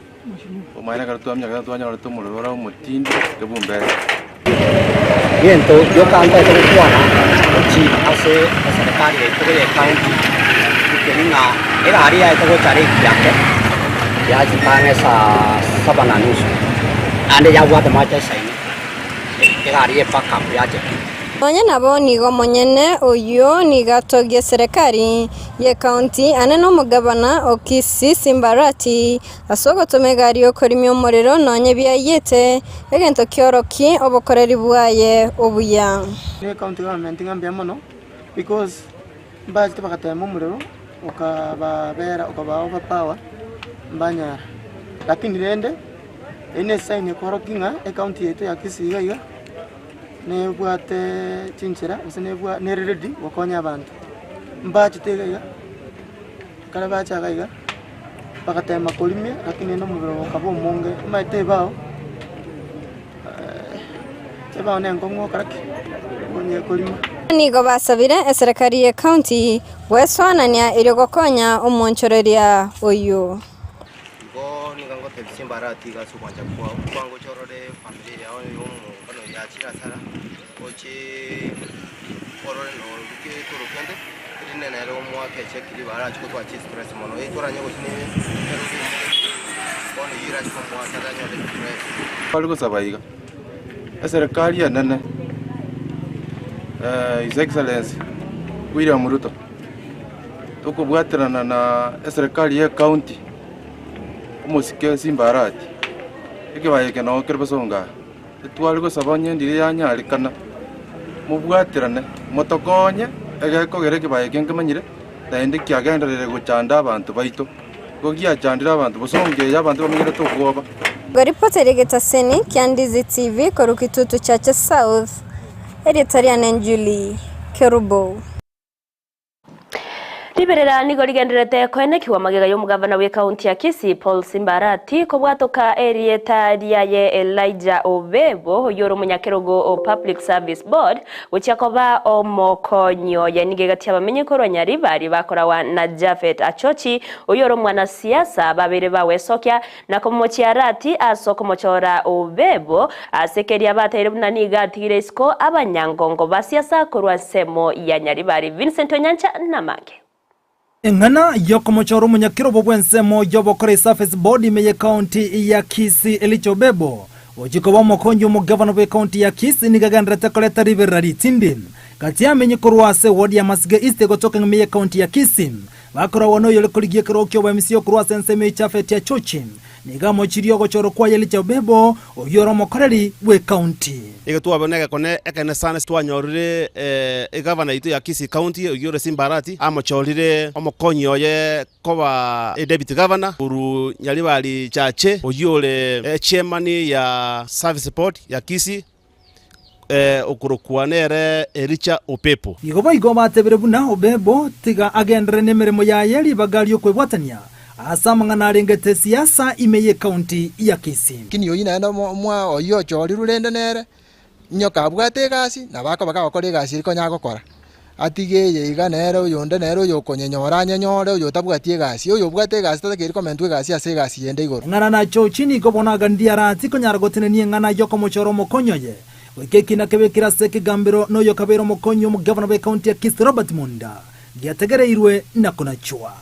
omanyete ekero twaminyokete twanyorete omorero ore omotindi ebumberi. Egento gioka ntagete gokwana gochia ase eserekari yaito ya ecounty, ekeri ng'a egari yaete gocha late ake, yachete ang'e saa saba na nusu, naende yabwate amache aisaine, egari ya epackup yachete. Nonya nabo nigo omonyene oyio nigo atogie eserekari y'ecounty ane nomogabana o Kisii Simba Arati ase ogotoma egari y'okorimia omorero nonya ebiayiete egento kiorokie obokoreri bwaye obuya. Ne county government ng'a mbuya mono because mbachete bagatema omorero okababera okaba overpower mbanyara. Lakini rende eye ne esign ekorokia ng'a ecounty yaito ya Kisii iga iga. Nebwate chinchera gose nebwa nere ready gokonya abanto. Mbachete iga iga, ekero bacha iga iga, bagatema korimia lakini rende omobere obo okaba omonge, omanyete ebao ebao na enkong'u gokora ki? Konye korima. Nigo basabire eserekari ye county gwesoanania erio gokonya omonchoreria oyio. Igo nigo ngotebia chimbarati iga ase ogwancha kwao, kwangocha orore efamiri yao y'omongano yachire asara, oche orore noruke etoro kende, erinde nere omoake echeki ribaga arache gotwara chistress mono, ee toranye gochi ne erobi bono eyio erache komoa asara anyore stress. Bare gosaba iga, eserekari enene, His Excellency William Ruto. Tokobwaterana na eserekari ye county, omosike Simba Arati, ekebago eke noo kere bosongo aa. Etware gosaba onye ndire yanyarekana, mobwaterane, motokonye, egekogera ekebago eke nkemanyire, naende kiagenderere gochanda abanto baito. Igo giachandire abanto, bosongo eye abanto bamenyerete okwoba. Goripota eria egetaseni kia Ndizi TV korwa Kitutu Chache South, erieta riane Julie Kerubo. Riberera nigo rigendererete koenekigwa magega y'omogavana bw'ekaunti ya Kisii Paul Simba Arati kobwatoka erieta riaye Elijah Obebo oyio ore omonyakerogo o Public Service Board gochia koba omokonyi oye. Nigo egati abamenyi korwa Nyaribari bakorawa na Japhet Achochi oyio ore omwanasiasa babeire bagwesokia na komochia Arati ase okomochora Obebo ase keria bateire buna nigo atigire isiko abanyangongo ba siasa korwa ensemo ya Nyaribari. Vincent Onyancha namange. Eng'ana y'okomochora omonyakerobo bw'ensemo y'obokora Service Board ime y'Ekaunti ya Kisii Elijah Obebo gochia koba omokonyi omogavana bw'Ekaunti ya Kisii nigo agendererete koreta riberera ritindi gati y'amenyi korwa ase eward ya Masige East egotoka ng'ime y'Ekaunti ya Kisii bakoragwa noyore korigia ekerogo ki'oboemisia okorwa ase ensemo ya Japhet Achochi. Nigo amochirie ogochorwa kwaye Elijah Obebo, oyio ore omokoreri bw'Ekaunti. Igo twabona egekone ekenene sana twanyorire egavana yaito ya Kisii County oyio ore Simba Arati amochorire omokonyi oye koba deputy governor korwa Nyaribari Chache oyio ore chairman ya service board ya Kisii okorokwa nere Elijah Opepo. Igo boigo batebire buna Obebo tiga agenderere nemeremo yaye ribaga riokwebwatania ase amang'ana arengete siasa ime y'ecounty ya Kisii. Lakini oyio naende omwa oyio ochorirwe rende nere, nyoka abwate egasi, nabo akoba kagokora egasi eria konya agokora. Atige eye iga nere oyonde nere oyokonyenyora anyenyore oyo otabwati egasi. Oyo obwate egasi tatakeiri komentwa egasi ase egasi yende igoro. Eng'ana na chochi nigo bono aganirie arati konyara gotenenia eng'ana y'okomochora omokonyi oye goika ekina kebekire ase ekegambero na oyokabeire omokonyi omogavana bw'ekaunti ya Kisii Robert Monda giategereirwe na konachwa.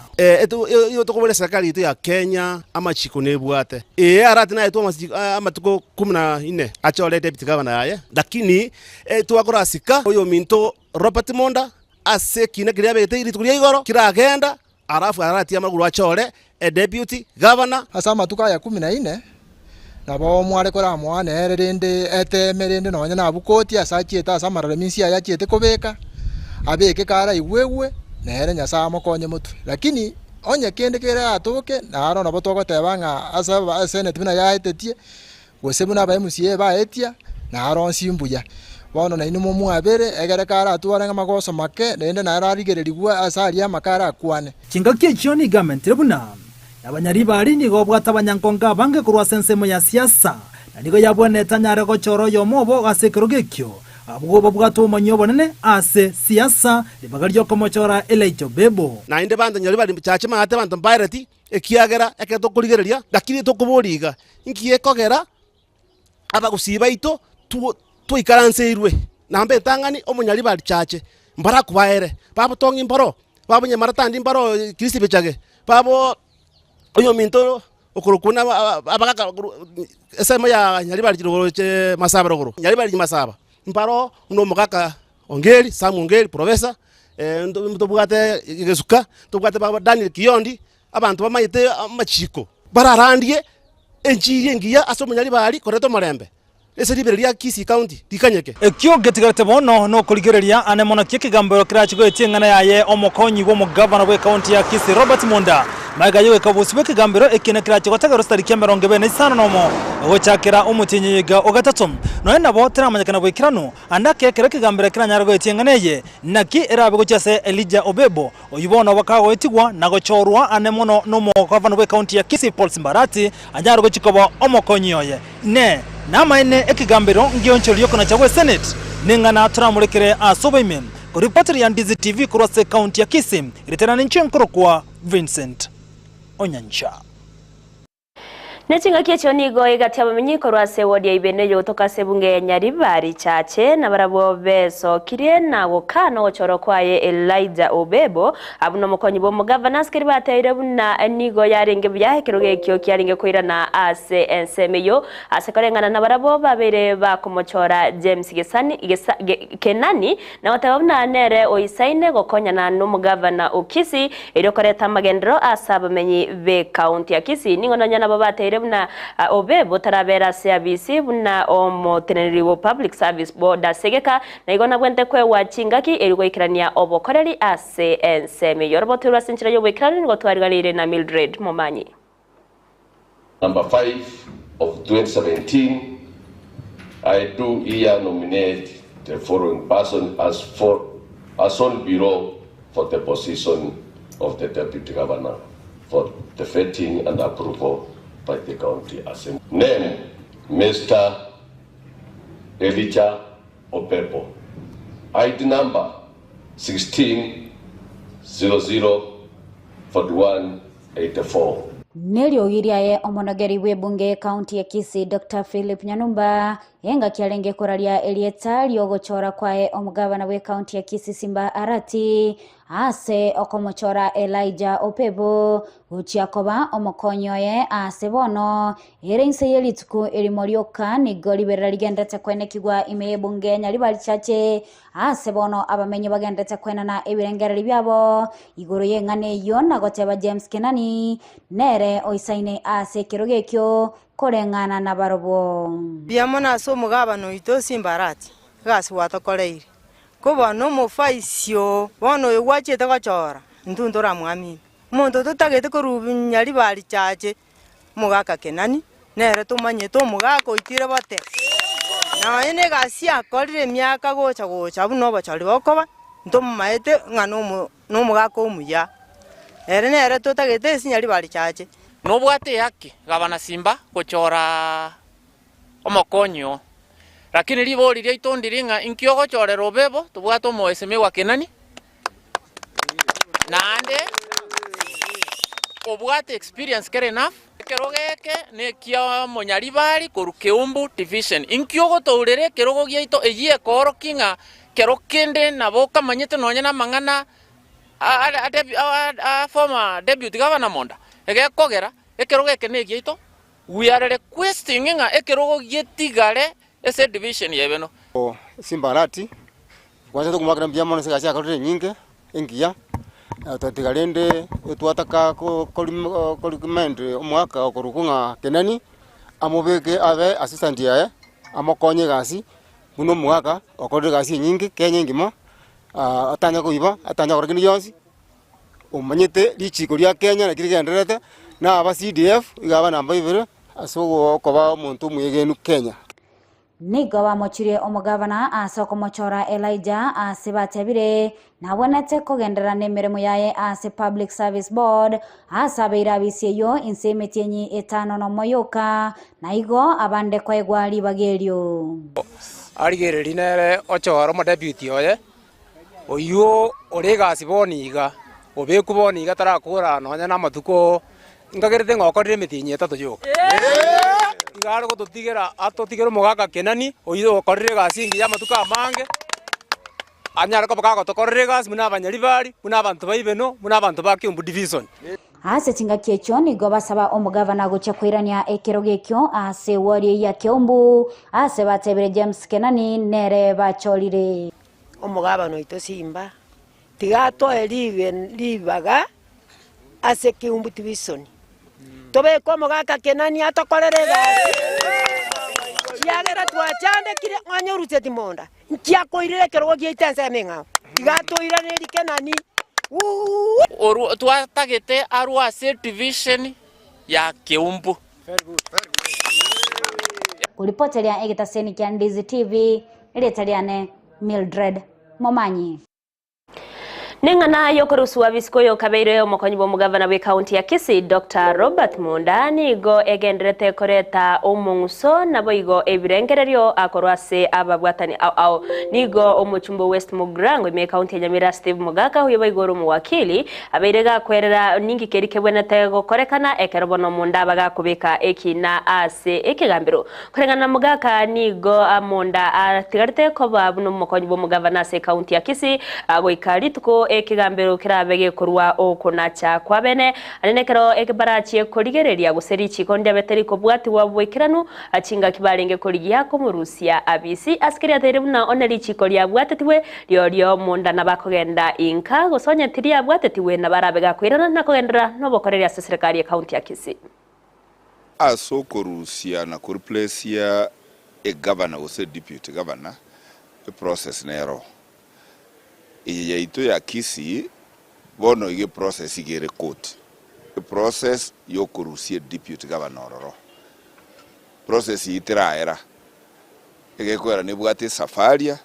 Igo tokoboria eserikari yaito ya Kenya amachiko nebwate. Ee arati naetwe amatuko kumi na ine achore deputy governor yaye, lakini twakorasika oyominto Robert Monda ase ekiina keria abegete rituko ria igoro kiragenda, alafu aratie amagoro achore edeputy governor. Ase amatuko aya kumi na ine nabo mware koramoa nere rende eteeme rende nonya nabwo koti ase achiete ase amararamisi aye achiete kobeka, abeke karaigwegwe, nere Nyasae amokonye motwe. Lakini onye kende keratoke, naro nabo togoteba ng'a ase eseneti buna yaetetie, gose buna aba MCA baetia, naro onsi mbuya. Bono nainwe momwabere, egere karatware amagoso make, naende naro arigererigwe ase aria amake arakwane. Chingaki echio nigo amentire buna nabanyaribari nigo obwate abanyankonge abange korwa ase ensemo ya siasa, na nigo yabwenerete anyare gochora oyomo obo ase ekerogo ekio, abwo babwate obomanyi obonene ase siasa, ribaga ri'okomochora Elijah Obebo. Naende banto nyaribari chache maate banto mbaereti, Ekiagera ekero tokorigereria, lakini tokoboria iga, inki gekogera abagusii baito twaikaranseirwe namba entang'ani omonyaribari chache mbarakubaere, babotong'i mboro, babonyemarata mbaro Kristo bichage, babo oyominto okorokwa buna abagaka ensemo ya nyaribari roche masaba rogoro, nyaribari masaba, mbaro buna omogaka Ongeri, Sam Ongeri, professor, ntobwate Gesuka, ntobwate baba Daniel Kiyondi, abanto bamanyete amachiko, bararandie enchiri engiya ase omonyaribari koreta omorembe ase ribero ria Kisii County rikanyeke. Ekio getigarete bono nokorigereria ane mono ki ekegambero kerache goetia eng'ana yaye omokonyi bw'omogavana bw'ekaunti ya Kisii Robert Munda. Magega y'ogoika bosio bw'ekegambero ekiina kerache gotegerwa chitariki emerongo ebere na isano nomo gochakera omotienyi oyoiga o gatato. Nonya nabo teramanyekana boikeranu Ande ake ekero ekegambero keranyare goetia eng'ana eye, naki erabe gochia ase Elijah Obebo, oyio bono bakagoetigwa na gochorwa ane mono nomogavana bw'ekaunti ya Kisii Paul Simbarati, anyare gochia koba omokonyi oye. Inee! Namaene ekegambero ngionchorerie okonacha gwe Senate? Neng'ana toramorekere ase oboime. Koripoteri ya Ndizi TV korwa ase ekaunti ya Kisii, ritera ninche nkorokwa Vincent Onyancha. Ne chingaki echio nigo egati abamenyi korwa ase ewodi ya Ibeno eyogotoka ase ebunge ya Nyaribari Chache, na barabwo besokirie na gokana ogochorwa kwaye Elijah Obebo buna omokonyi bw'omogavana. Asikeri bateire buna nigo yarenge buya ekerogo ekio kiarenge koirana ase ensemo eyio ase koreng'ana nabarabwo babeire bakomochora James Gesani, Gesa, Ge, Kenani na goteba buna nere oisaine gokonyana nomogavana o Kisii erio koreta amagenderero ase abamenyi b'ekaunti ya Kisii. Nigo nonya nabo bateire. ateire buna Obebo tarabera ase abisi buna omoteneneri bwo Public Service Board ase egeka, na igo nabwente koegwa chingaki erio goikerania obokoreri ase ensemo eyio. Orobotoirwe ase enchera y'oboikeranu nigo twarigareire na Mildred Momanyi. Number 5 of 2017, I do here nominate the following person as for as on below for the position of the Deputy Governor for the vetting and approval by the County Assembly. Name, Mr. Elijah Opepo. ID number 16 00 41 84. Neriogi riaye omonogeri bw'ebunge y'ecounty ya Kisii Doctor Philip Nyanumba engaki arenge koraria erieta riogochora kwaye omogabana bw'ecounty ya Kisii Simba Arati ase okomochora Elijah Opebo gochia koba omokonyi oye ase bono ere inse ye rituko erimo rioka nigo riberera rigenderete kwenekigwa ime y'ebunge ya Nyaribari Chache Ase bono abamenyi bagenderete kwenana ebirengererio biabo igoro y'eng'ana eyio na goteba James Kenani nere oisaine ase ekerogo ekio koreng'ana nabarobwo. Mbuya mono ase omogabana oito Simbarati, egasi gwatokoreire. Ko bono omofaisi oo, bono oyo gwachiete gochora, intwe ntoramwamini. Omonto totagete korwa nyaribari chache, Omogaka Kenani nere tomanyete omogaka oitire bote. Nonya na egasi akorire emiaka gocha gocha buna obochori bokoba, ntomomaete ng'a nomo nomogaka omuya. Ere nere totagete ase nyaribari chache. Nobwate ehaki, gabana Simba, gochora omokonyi oo. Lakini ribori riaito ndiri ng'a inki ogochorera obebo, tobwate omoesemigwa Kenani, Naende obwate experience kere enough. Ekerogo eke nekia omonyaribari korwa Keumbu division. Inki ogotourera ekerogo giaito eyio ekoorokia ng'a kero kende nabo okamanyete nonye na amang'ana a former deputy governor Monda. Egekogera ekerogo eke negiaito, we are requesting ng'a ekerogo getigare ase edivision yebeno. Simbarati Kwansa tokomoakera mbuya mono ase egasi akorire enyinge, engiya, totatiga rende etwataka ko- korimo korecommend omwaka okorokwa ng'a Kenani, amobeke abe assistant yaye, amokonye egasi, buna omogaka okorire egasi enyinge Kenya engima, atanya koiba, atanya gokora kende gionsi, omanyete richiko ria Kenya naki rigendererete, na aba CDF, iga aba namba ibere, ase okoba omonto omwegenu Kenya. Nigo bamochirie omogavana ase okomochora Elijah ase batebire nabwenerete kogenderera nemeremo yaye ase Public Service Board ase abeire abisi eyio inse emetienyi etano nomo yoka na igo abande koegwa ribaga erio. Arigererie nere ochore omodeputy oye, oyio ore egasi bono iga, obekwe bono iga tarakora nonya na amatuko nkagerete ng'a okorire emetienyi etato yoka. Iga are gototigera atotigere omogaka Kenani, oyio okorire egasi engiya amatuko amange, anyare koba kagotokorera egasi buna abanyaribari, buna abanto ba Ibeno, buna abanto ba Kiambu Division. Ase chingaki echio nigo basaba omogavana gochia koirania ekerogo ekio ase ewodi eyio ya Keumbu, ase batebire James Kenani nere bachorire. Omogabana oito Simba, tiga atoe ribaga ase Keumbu Division, tobeke omogaka Kenani atokorere egasi, ekiagera twachandekire onye oruseti monda, nki akoirera ekerogo giaito ensemo eng'ao? Tiga atoiranerie Kenani wuuh. Orwo twatagete arwe ase edivision ya Keumbu. Koripoteria egetaseni kia Ndizi TV, erieta riane Mildred Momanyi. Neng'ana y'okoruswa bisiko oyokabeire omokonyi bw'omogavana bw'ecounty ya Kisii Doctor Robert Munda nigo egenderete koreta omong'uso naboigo ebirengererio akorwa ase ababwatani ao ao. Nigo omochumba o West Mugirango ime ecounty ya Nyamira Steve Mogaka oyo boigo ore omowakili abeire gakwerera ninki keri kebwenerete gokorekana ekero bono Munda aba gakobeka ekina ase ekegambero. Koreng'ana na Mogaka nigo Monda atigarete koba buna omokonyi bw'omogavana ase ekaunti ya Kisii goika rituko ekegambero kerabe gekorwa okonacha kwabene. Aria nekero barachie korigereria gose richiko ndiabete rikobwatigwa boikeranu chingaki barenge korigia komorusia abisi. Ase keria ateire buna one richiko riabwatetigwe riorio Monda nabakogenda inka gose onye tiriabwatetigwe nabarabe gakoirana na kogenderera nobokoreri ase eserekari y'ekaunti ya Kisii. Ase okorusia na koreplacia egavana gose eduputy governor, eprocess nero. Eye yaito ya Kisii bono iga eprocess iga ere court. Eprocess yokorusia eduputy governor ororo. Process eyio teraera, egekoera nebwate esafaria,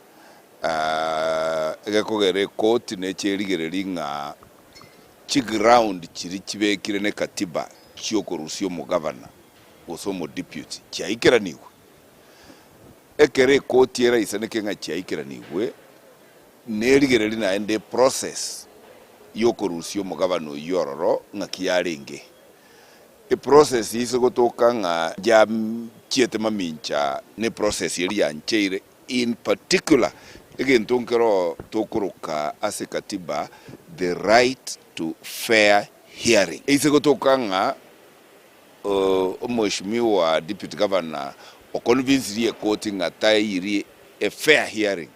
egekogera ekoti neche erigereria ng'a chiground chiria chibekire ne katiba chiokorusia omogavana gose omodeputy chiaikeranigwe. Ekero ekoti eraisaneke ng'a chiaikeranigwe, nerigereria naende eprocess yokorusia omogavana oyio ororo ng'aki yarenge. Eprocess ise gotoka ng'a yachiete mamincha neprocess eria yancheire in particular egento nkero tokoroka ase katiba the right to fair hearing. Ise gotoka ng'a omweshimiwa deputy governor oconvinsirie ekoti ng'a tairi a fair hearing,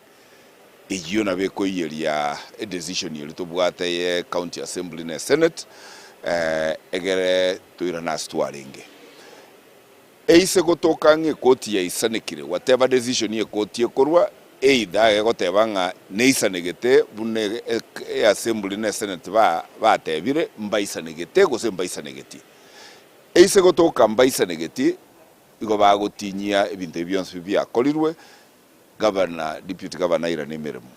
eyio nabo ekoiyeria edecision eria tobwate ye county assembly ne senate egere toirane ase twarenge. Eise gotoka ng'a ekoti yaisanekire, whatever decision ekoti ekorwa, either egoteba ng'a neisanegete buna eassembly ne senate batebire, mbaisanegete gose mbaisanegeti. Eise gotoka mbaisanegeti, igo bagotinyia ebinto ebi bionsi biakorirwe, Gavana, deputy governor airane emeremo.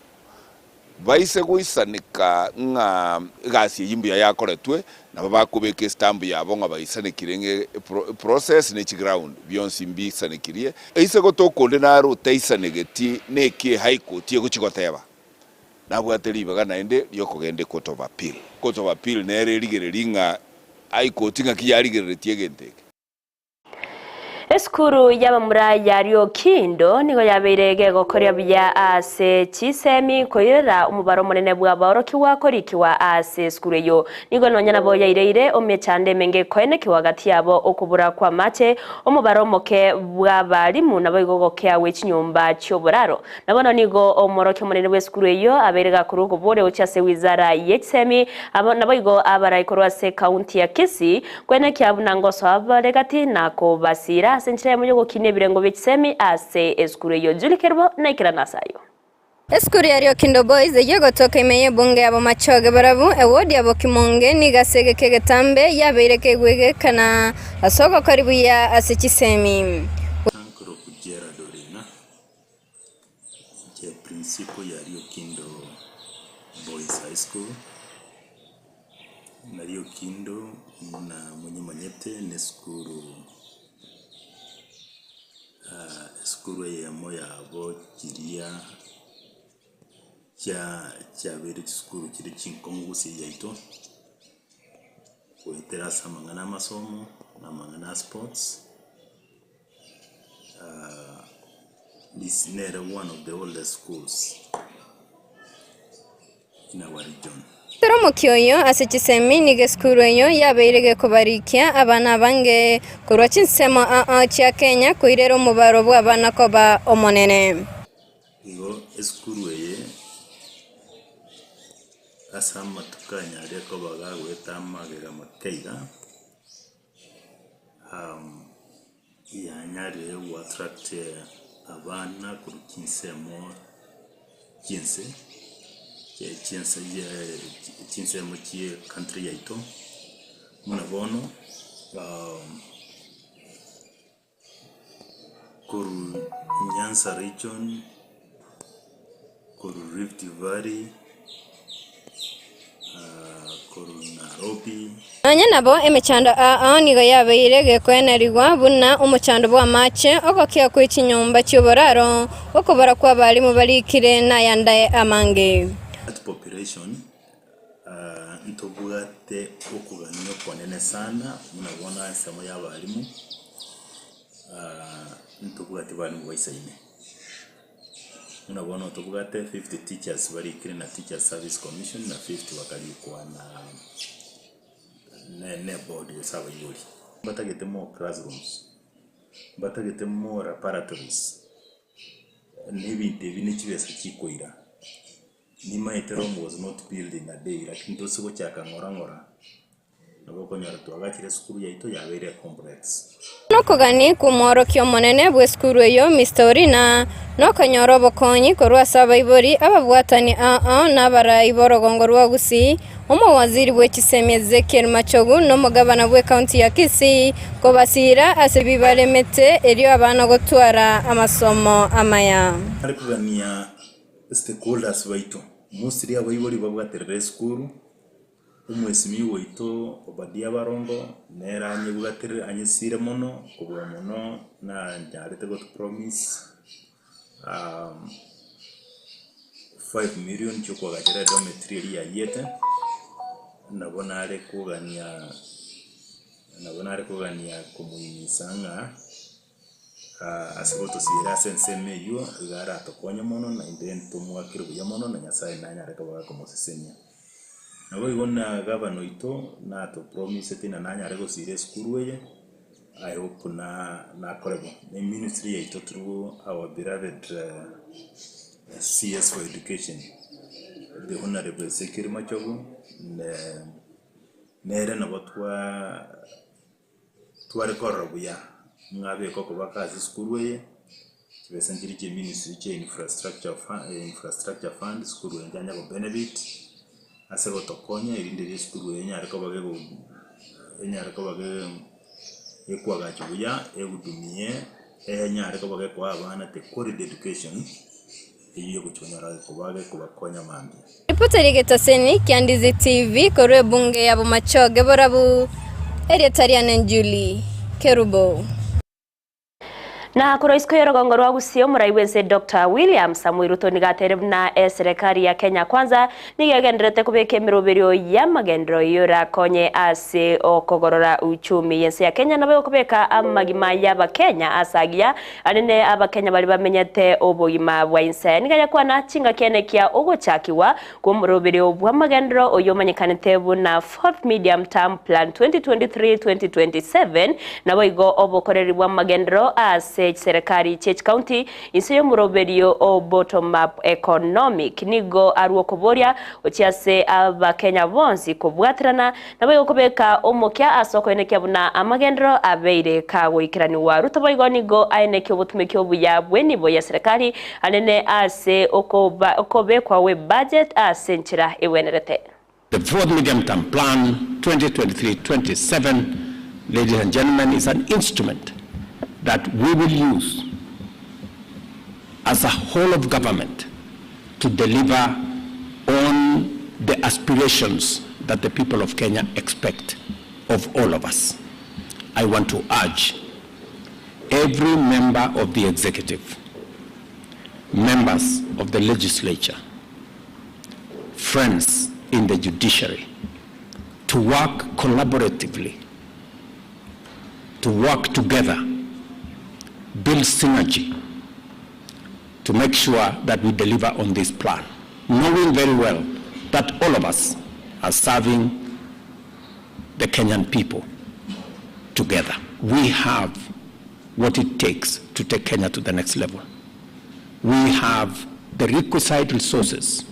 Baise goisaneka ng'a egasi eyio mbuya yakoretwe, nabo bakobeka estamp yabo ng'a baisanekire ng'a eprocess ne chiground bionsi mbisanekirie. Aise gotoka onde nare otaisanegeti neki High Court egochia goteba, nabwate ribaga naende riokogenda ecourt of appeal. Court of appeal nere erigererie ng'a High Court ng'aki yarigereretie egento eke. Esukuru y'abamura ya Riokindo nigo yabeire gegokoria buya ase chisemi koirera omobaro omonene bw'abaorokigwa korikigwa ase esukuru eyio. Nigo nonya nabo yaireire emechando emenge koenekigwa gati yabo okobura kw'amache, omobaro omoke bw'abalimu naboigo gokea gwe chinyomba chi'oboraro. Na bono nigo omworokia omonene bw'esukuru eyio abeire gakorwa okoboria gochia ase wizara ye chisemi, abo naboigo abarai korwa ase ekaunti ya Kisii, kwenekia buna ngosoa bare gati na kobasiira ase enchera eyemo y'ogokinia ebirengo bie chisemi ase esukuru eyio. Julie Kerubo naikerane ase ayio. Esukuru ya Riokindo Boys eyio egotoka ime y'ebunge ya Bomachoge Borabu, ewodi ya Bokimonge, nigo ase egeka egetambe yabeire keigwegekana ase ogokori buya ase chisemi. Nkorokwa Gerald Orina. Inche principal ya Riokindo Boys High School, na Riokindo buna monyemanyete na esukuru esukuru eyemo yabo chiria chia chiabeire chisukuru chire chinkong'u gusii yaito, goetera ase amang'ana amasomo na amang'ana a sports. This nere one of the oldest schools in our region. Ekero omokia oyo ase chisemi nigo esukuru eyo yabeire gekobarikia abana abange korwa chinsemo ao chia Kenya koirera omobaro bw'abana koba omonene. Igo esukuru eye ase amatuko anyare koba gagoeta amagega make iga. Yanyarire goattract abana korwa chinsemo chi'ense, chinse chinsemo chie country yaito, buna bono korwa Nyanza region, korwa Rift Valley, korwa Nairobi. Nonya nabo, emechando ao nigo yabeire gekoenerigwa buna omochando bw'amache, ogokia kwe chinyomba chi'oboraro, okobora kw'abalimu barikire, nayande amange. That population ntobwate okogania okonene sana buna bono ensemo y'abalimu, ntobwati balimu baisaine. Buna bono tobwate 50 teachers barikire na Teachers Service Commission na 50 bakarikwa na ne eboard gose abaibori. Mbatagete more classrooms, mbatagete more laboratories, na ebinto ebi ne chibesa chikoira. Nimaete Rome was not built in a day lakini tose gochaka ng'ora ng'ora. Nabo okonyora twagachire esukuru yaito yabeire ecomplex. Nokogania kw'omworokia omonene bw'esukuru eyio, Mister Orina, nokonyora obokonyi korwa ase abaibori, ababwatani ao na abarai b'orogongo rwa Gusii, omowaziri bwe chisemi Ezekiel Machogu na omogabana bw'ecounty ya Kisii kobasiira ase ebi baremete erio abana gotwara amasomo amaya. Nare kogania stakeholders baito, mostly abaibori babwaterere esukuru, Omwesimigwa oito Obadia Barongo nere anyebwaterere anyesire mono kobua mono nanyarete goto promise 5 million chiokoagachera edormitory eria yayiete, nabo nare kogania nabo nare kogania komoimisa ng'a ase gotosiera ase ensemo eywo iga aratokonye mono naende ntomoakere buya mono na Nyasaye nanyare koba gakomosesenia. Naboigo na gavana oito natopromisete ng'a nanyare gosira esukuru eye, I hope na nakore bo. Na eministry yaito through our beloved CS for education, the honourable Ezekiel Machogu, nere nabo twaa tware korora buya ng'a abeke okoboko ase esukuru eye, chibesa nchiria chia eministry chia infrastructure fund infrastructure fund esukuru eye yanye go benefit ase gotokonya erinde riria esukuru eye enyare koba gego enyare koba gekoagachwa buya, ehudumie, enyare koba gekoa abana the quality education eywo egochi konyora koba gekobakonya mambia. Ripoti ria egetaseni kia Ndizi TV korwa ebunge ya Bomachoge Borabu, erieta riane Julie Kerubo. Na korwa isiko y'orogongo rwa Gusii omorai bw'ense Dr. William Samoei Ruto nigo ateire buna eserekari ya Kenya Kwanza nigo egendererete kobeka emeroberio y'amagenderero yorakonye ase okogorora uchumi y'ense ya Kenya nabo egokobeka amagima y'abakenya ase agiya Anene Abakenya baria bamenyete obogima bwa inse. Nigo ayakwana chingaki ene kia ogochakigwa kw'omoroberio bw'amagenderero oyio omanyekanete buna Fourth Medium Term Plan 2023-2027 naboigo obokoreri bw'amagenderero ase chiserekari chie chikaunti inse y'omoroberio o Bottom Up Economic. Nigo arwe okoboria gochia ase Abakenya bonsi kobwaterana Naboigo kobeka omokia ase okoenekia buna amagenderero abeire kagoikeranigwa. Ruto boigo nigo aenekia obotumeki obuya bw'enibo ya serikali anene ase okobekwa gwe budget ase enchera egwenerete. The fourth medium term plan 2023-27, ladies and gentlemen, is an instrument that we will use as a whole of government to deliver on the aspirations that the people of Kenya expect of all of us. I want to urge every member of the executive, members of the legislature, friends in the judiciary, to work collaboratively, to work together, build synergy, to make sure that we deliver on this plan, knowing very well that all of us are serving the Kenyan people together. We have what it takes to take Kenya to the next level. We have the requisite resources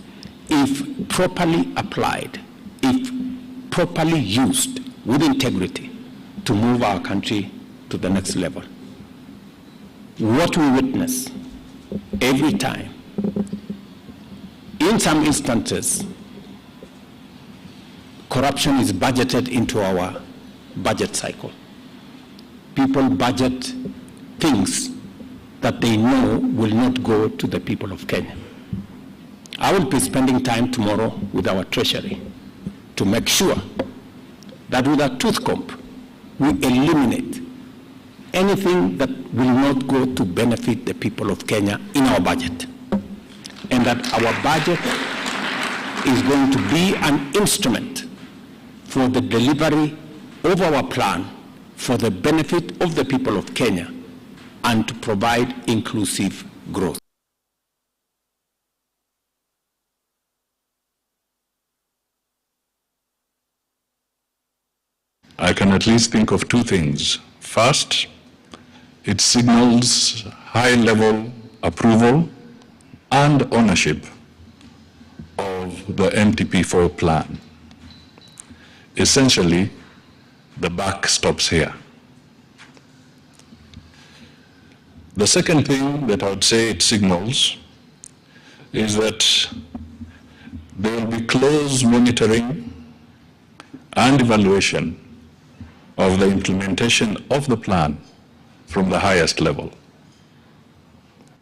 if properly applied, if properly used with integrity to move our country to the next level. What we witness every time, in some instances, corruption is budgeted into our budget cycle. People budget things that they know will not go to the people of Kenya. I will be spending time tomorrow with our treasury to make sure that with a tooth comb, we eliminate anything that will not go to benefit the people of Kenya in our budget. And that our budget is going to be an instrument for the delivery of our plan for the benefit of the people of Kenya and to provide inclusive growth. I can at least think of two things. First, it signals high level approval and ownership of the MTP4 plan. Essentially, The buck stops here. The second thing that I would say it signals is that there will be close monitoring and evaluation of the implementation of the plan from the highest level.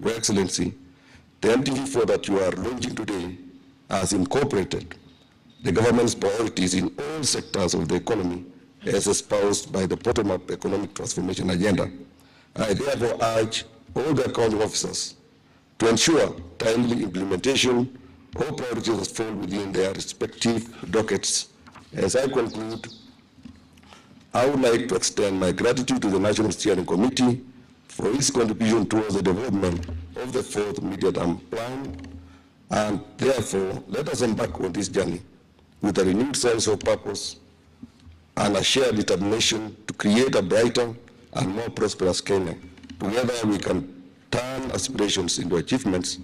Your Excellency, the MTV4 that you are launching today has incorporated the government's priorities in all sectors of the economy as espoused by the bottom-up economic transformation agenda. I therefore urge all the accounting officers to ensure timely implementation of priorities that fall within their respective dockets. As I conclude, I would like to extend my gratitude to the National Steering Committee for its contribution towards the development of the fourth medium-term plan, and therefore let us embark on this journey with a renewed sense of purpose and a shared determination to create a brighter and more prosperous Kenya. Together we can turn aspirations into achievements,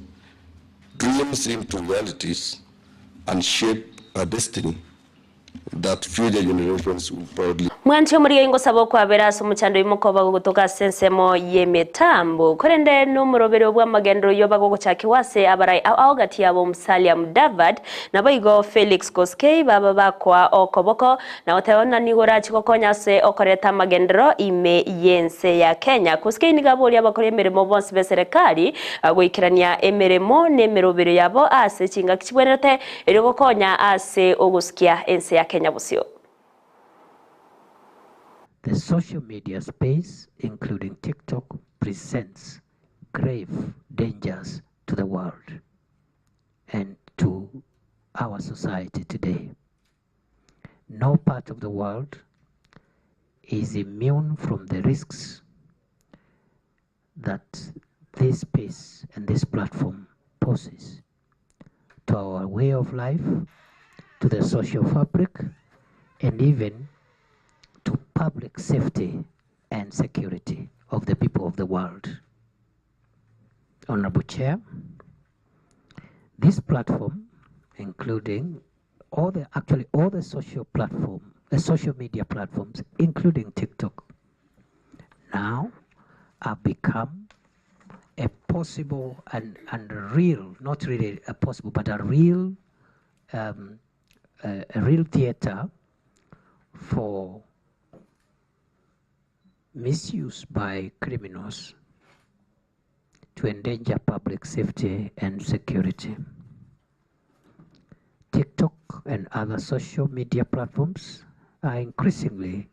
dreams into realities, and shape a destiny that future generations will proudly Mwanchi omoriga ingosaba okwabera ase omochando imokoba gogotoka ase ensemo y'emitambo korende n'omorobere bw'amagendero yoba gogochakiwa ase abarai ao ao gati yabo Musalia Mudavadi nabo igo Felix Koskei baba bakwa okoboko na oteba nigo orachi gokonya ase okoreta amagendero ime y'ense ya Kenya. Koskei nigo aboria abakora emeremo bonsi b'eserekari goikerania emeremo na emerobere yabo ase chingaki chibwenerete erio gokonya ase ogosikia ense ya Kenya bosio. The social media space, including TikTok, presents grave dangers to the world and to our society today. No part of the world is immune from the risks that this space and this platform poses to our way of life, to the social fabric, and even to public safety and security of the people of the world. Honorable Chair, this platform, including all the actually all the social platform, the social media platforms, including TikTok, now have become a possible and real, not really a possible, but a real theater for misuse by criminals to endanger public safety and security. TikTok and other social media platforms are increasingly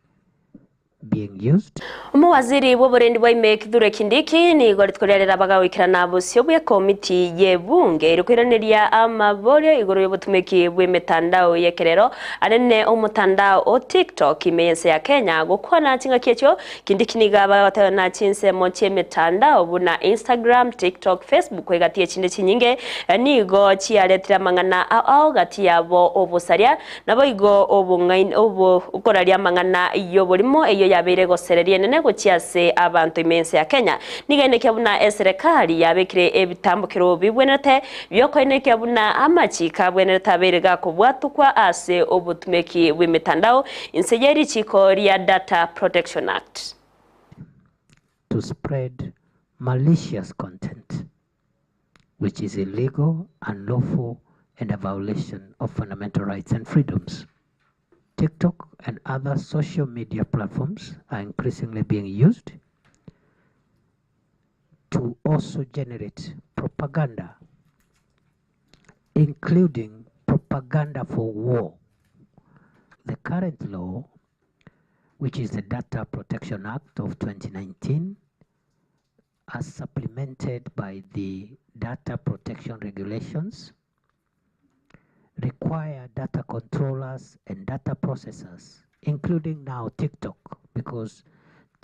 being used. Omuwaziri bw'oborendi bwa ime Kithure Kindiki nigo rituko bagawikirana bosio bwe komiti y'ebunge erikwiraneria amaborio igoro y'obotumeki bw'emitandao y'ekerero anene omotandao o TikTok ime y'ense ya Kenya gokwana chingaki echio Kindiki nigo abagateba na chinsemo chi'emitandao buna Instagram, TikTok, Facebook egati echinde chinyinge nigo chiaretire amang'ana ao ao gati yabo obosaria nabo igo obong'aini obo okoraria amang'ana y'oborimo eyo yabeire gosereria enene gochia ase abanto ime ense ya Kenya. Nigo buna eserekari yabekire ebitambukiro bibwenerete biokoenekia buna amachiko abwenerete abeire gakobwatukwa ase obotumeki bw'emitandao inse y'erichiko ria Data Protection Act. To spread malicious content, which is illegal, unlawful, and a violation of fundamental rights and freedoms. TikTok and other social media platforms are increasingly being used to also generate propaganda, including propaganda for war. The current law, which is the Data Protection Act of 2019, as supplemented by the Data Protection Regulations, require data controllers and data processors, including now TikTok, because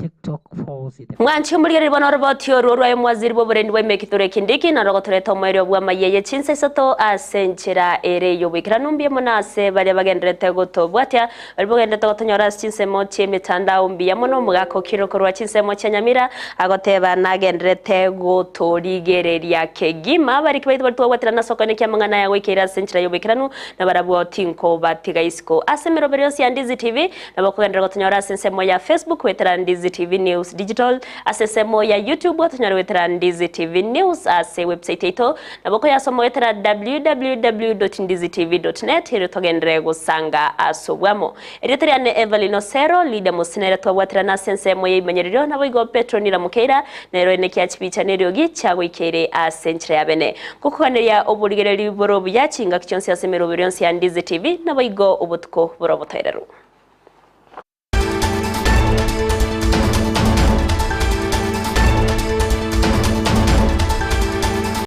TikTok falls in the Mwanchi omorigereria bono oroboti orwo rwaye omwaziri bw'oborendi bwa Kithure Kindiki naro rogotoreta omoerio bw'amayia ye chinsa isato ase enchera ere y'oboikeranu mbuya mono ase baria bagendererete gotobwatia baria bogendererete gotonyora ase chinsemo chi'emetandao mbuya mono omogaka okire korwa chinsemo chia Nyamira agoteba nagendererete gotorigereria kegima abariki baito baria twabwaterana ase okoenekia amang'ana aya goikeire ase enchera y'oboikeranu nabarabwo tinkobatiga isiko ase emeroberi yonsi ya Ndizi TV Nabo okogenderera gotonyora ase ensemo ya Facebook goetera Ndizi TV News Digital, ase ensemo ya YouTube otonyore goetera Ndizi TV News, ase website yaito nabo okoyasoma goetera www.ndizitv.net erio togenderere gosanga ase obwamo. Erieta riane Evelyn Osero, Leader Mosina ere twabwaterana ase ensemo ya imenyererio naboigo Petronila Mokeira nero ene kia chibicha na eriogi chiagoikeire ase enchera ya bene. Ngokoganeria oborigereri bore obuya chingaki chionsi ase emeroberi yonsi ya Ndizi TV naboigo obotuko bore obotoereru.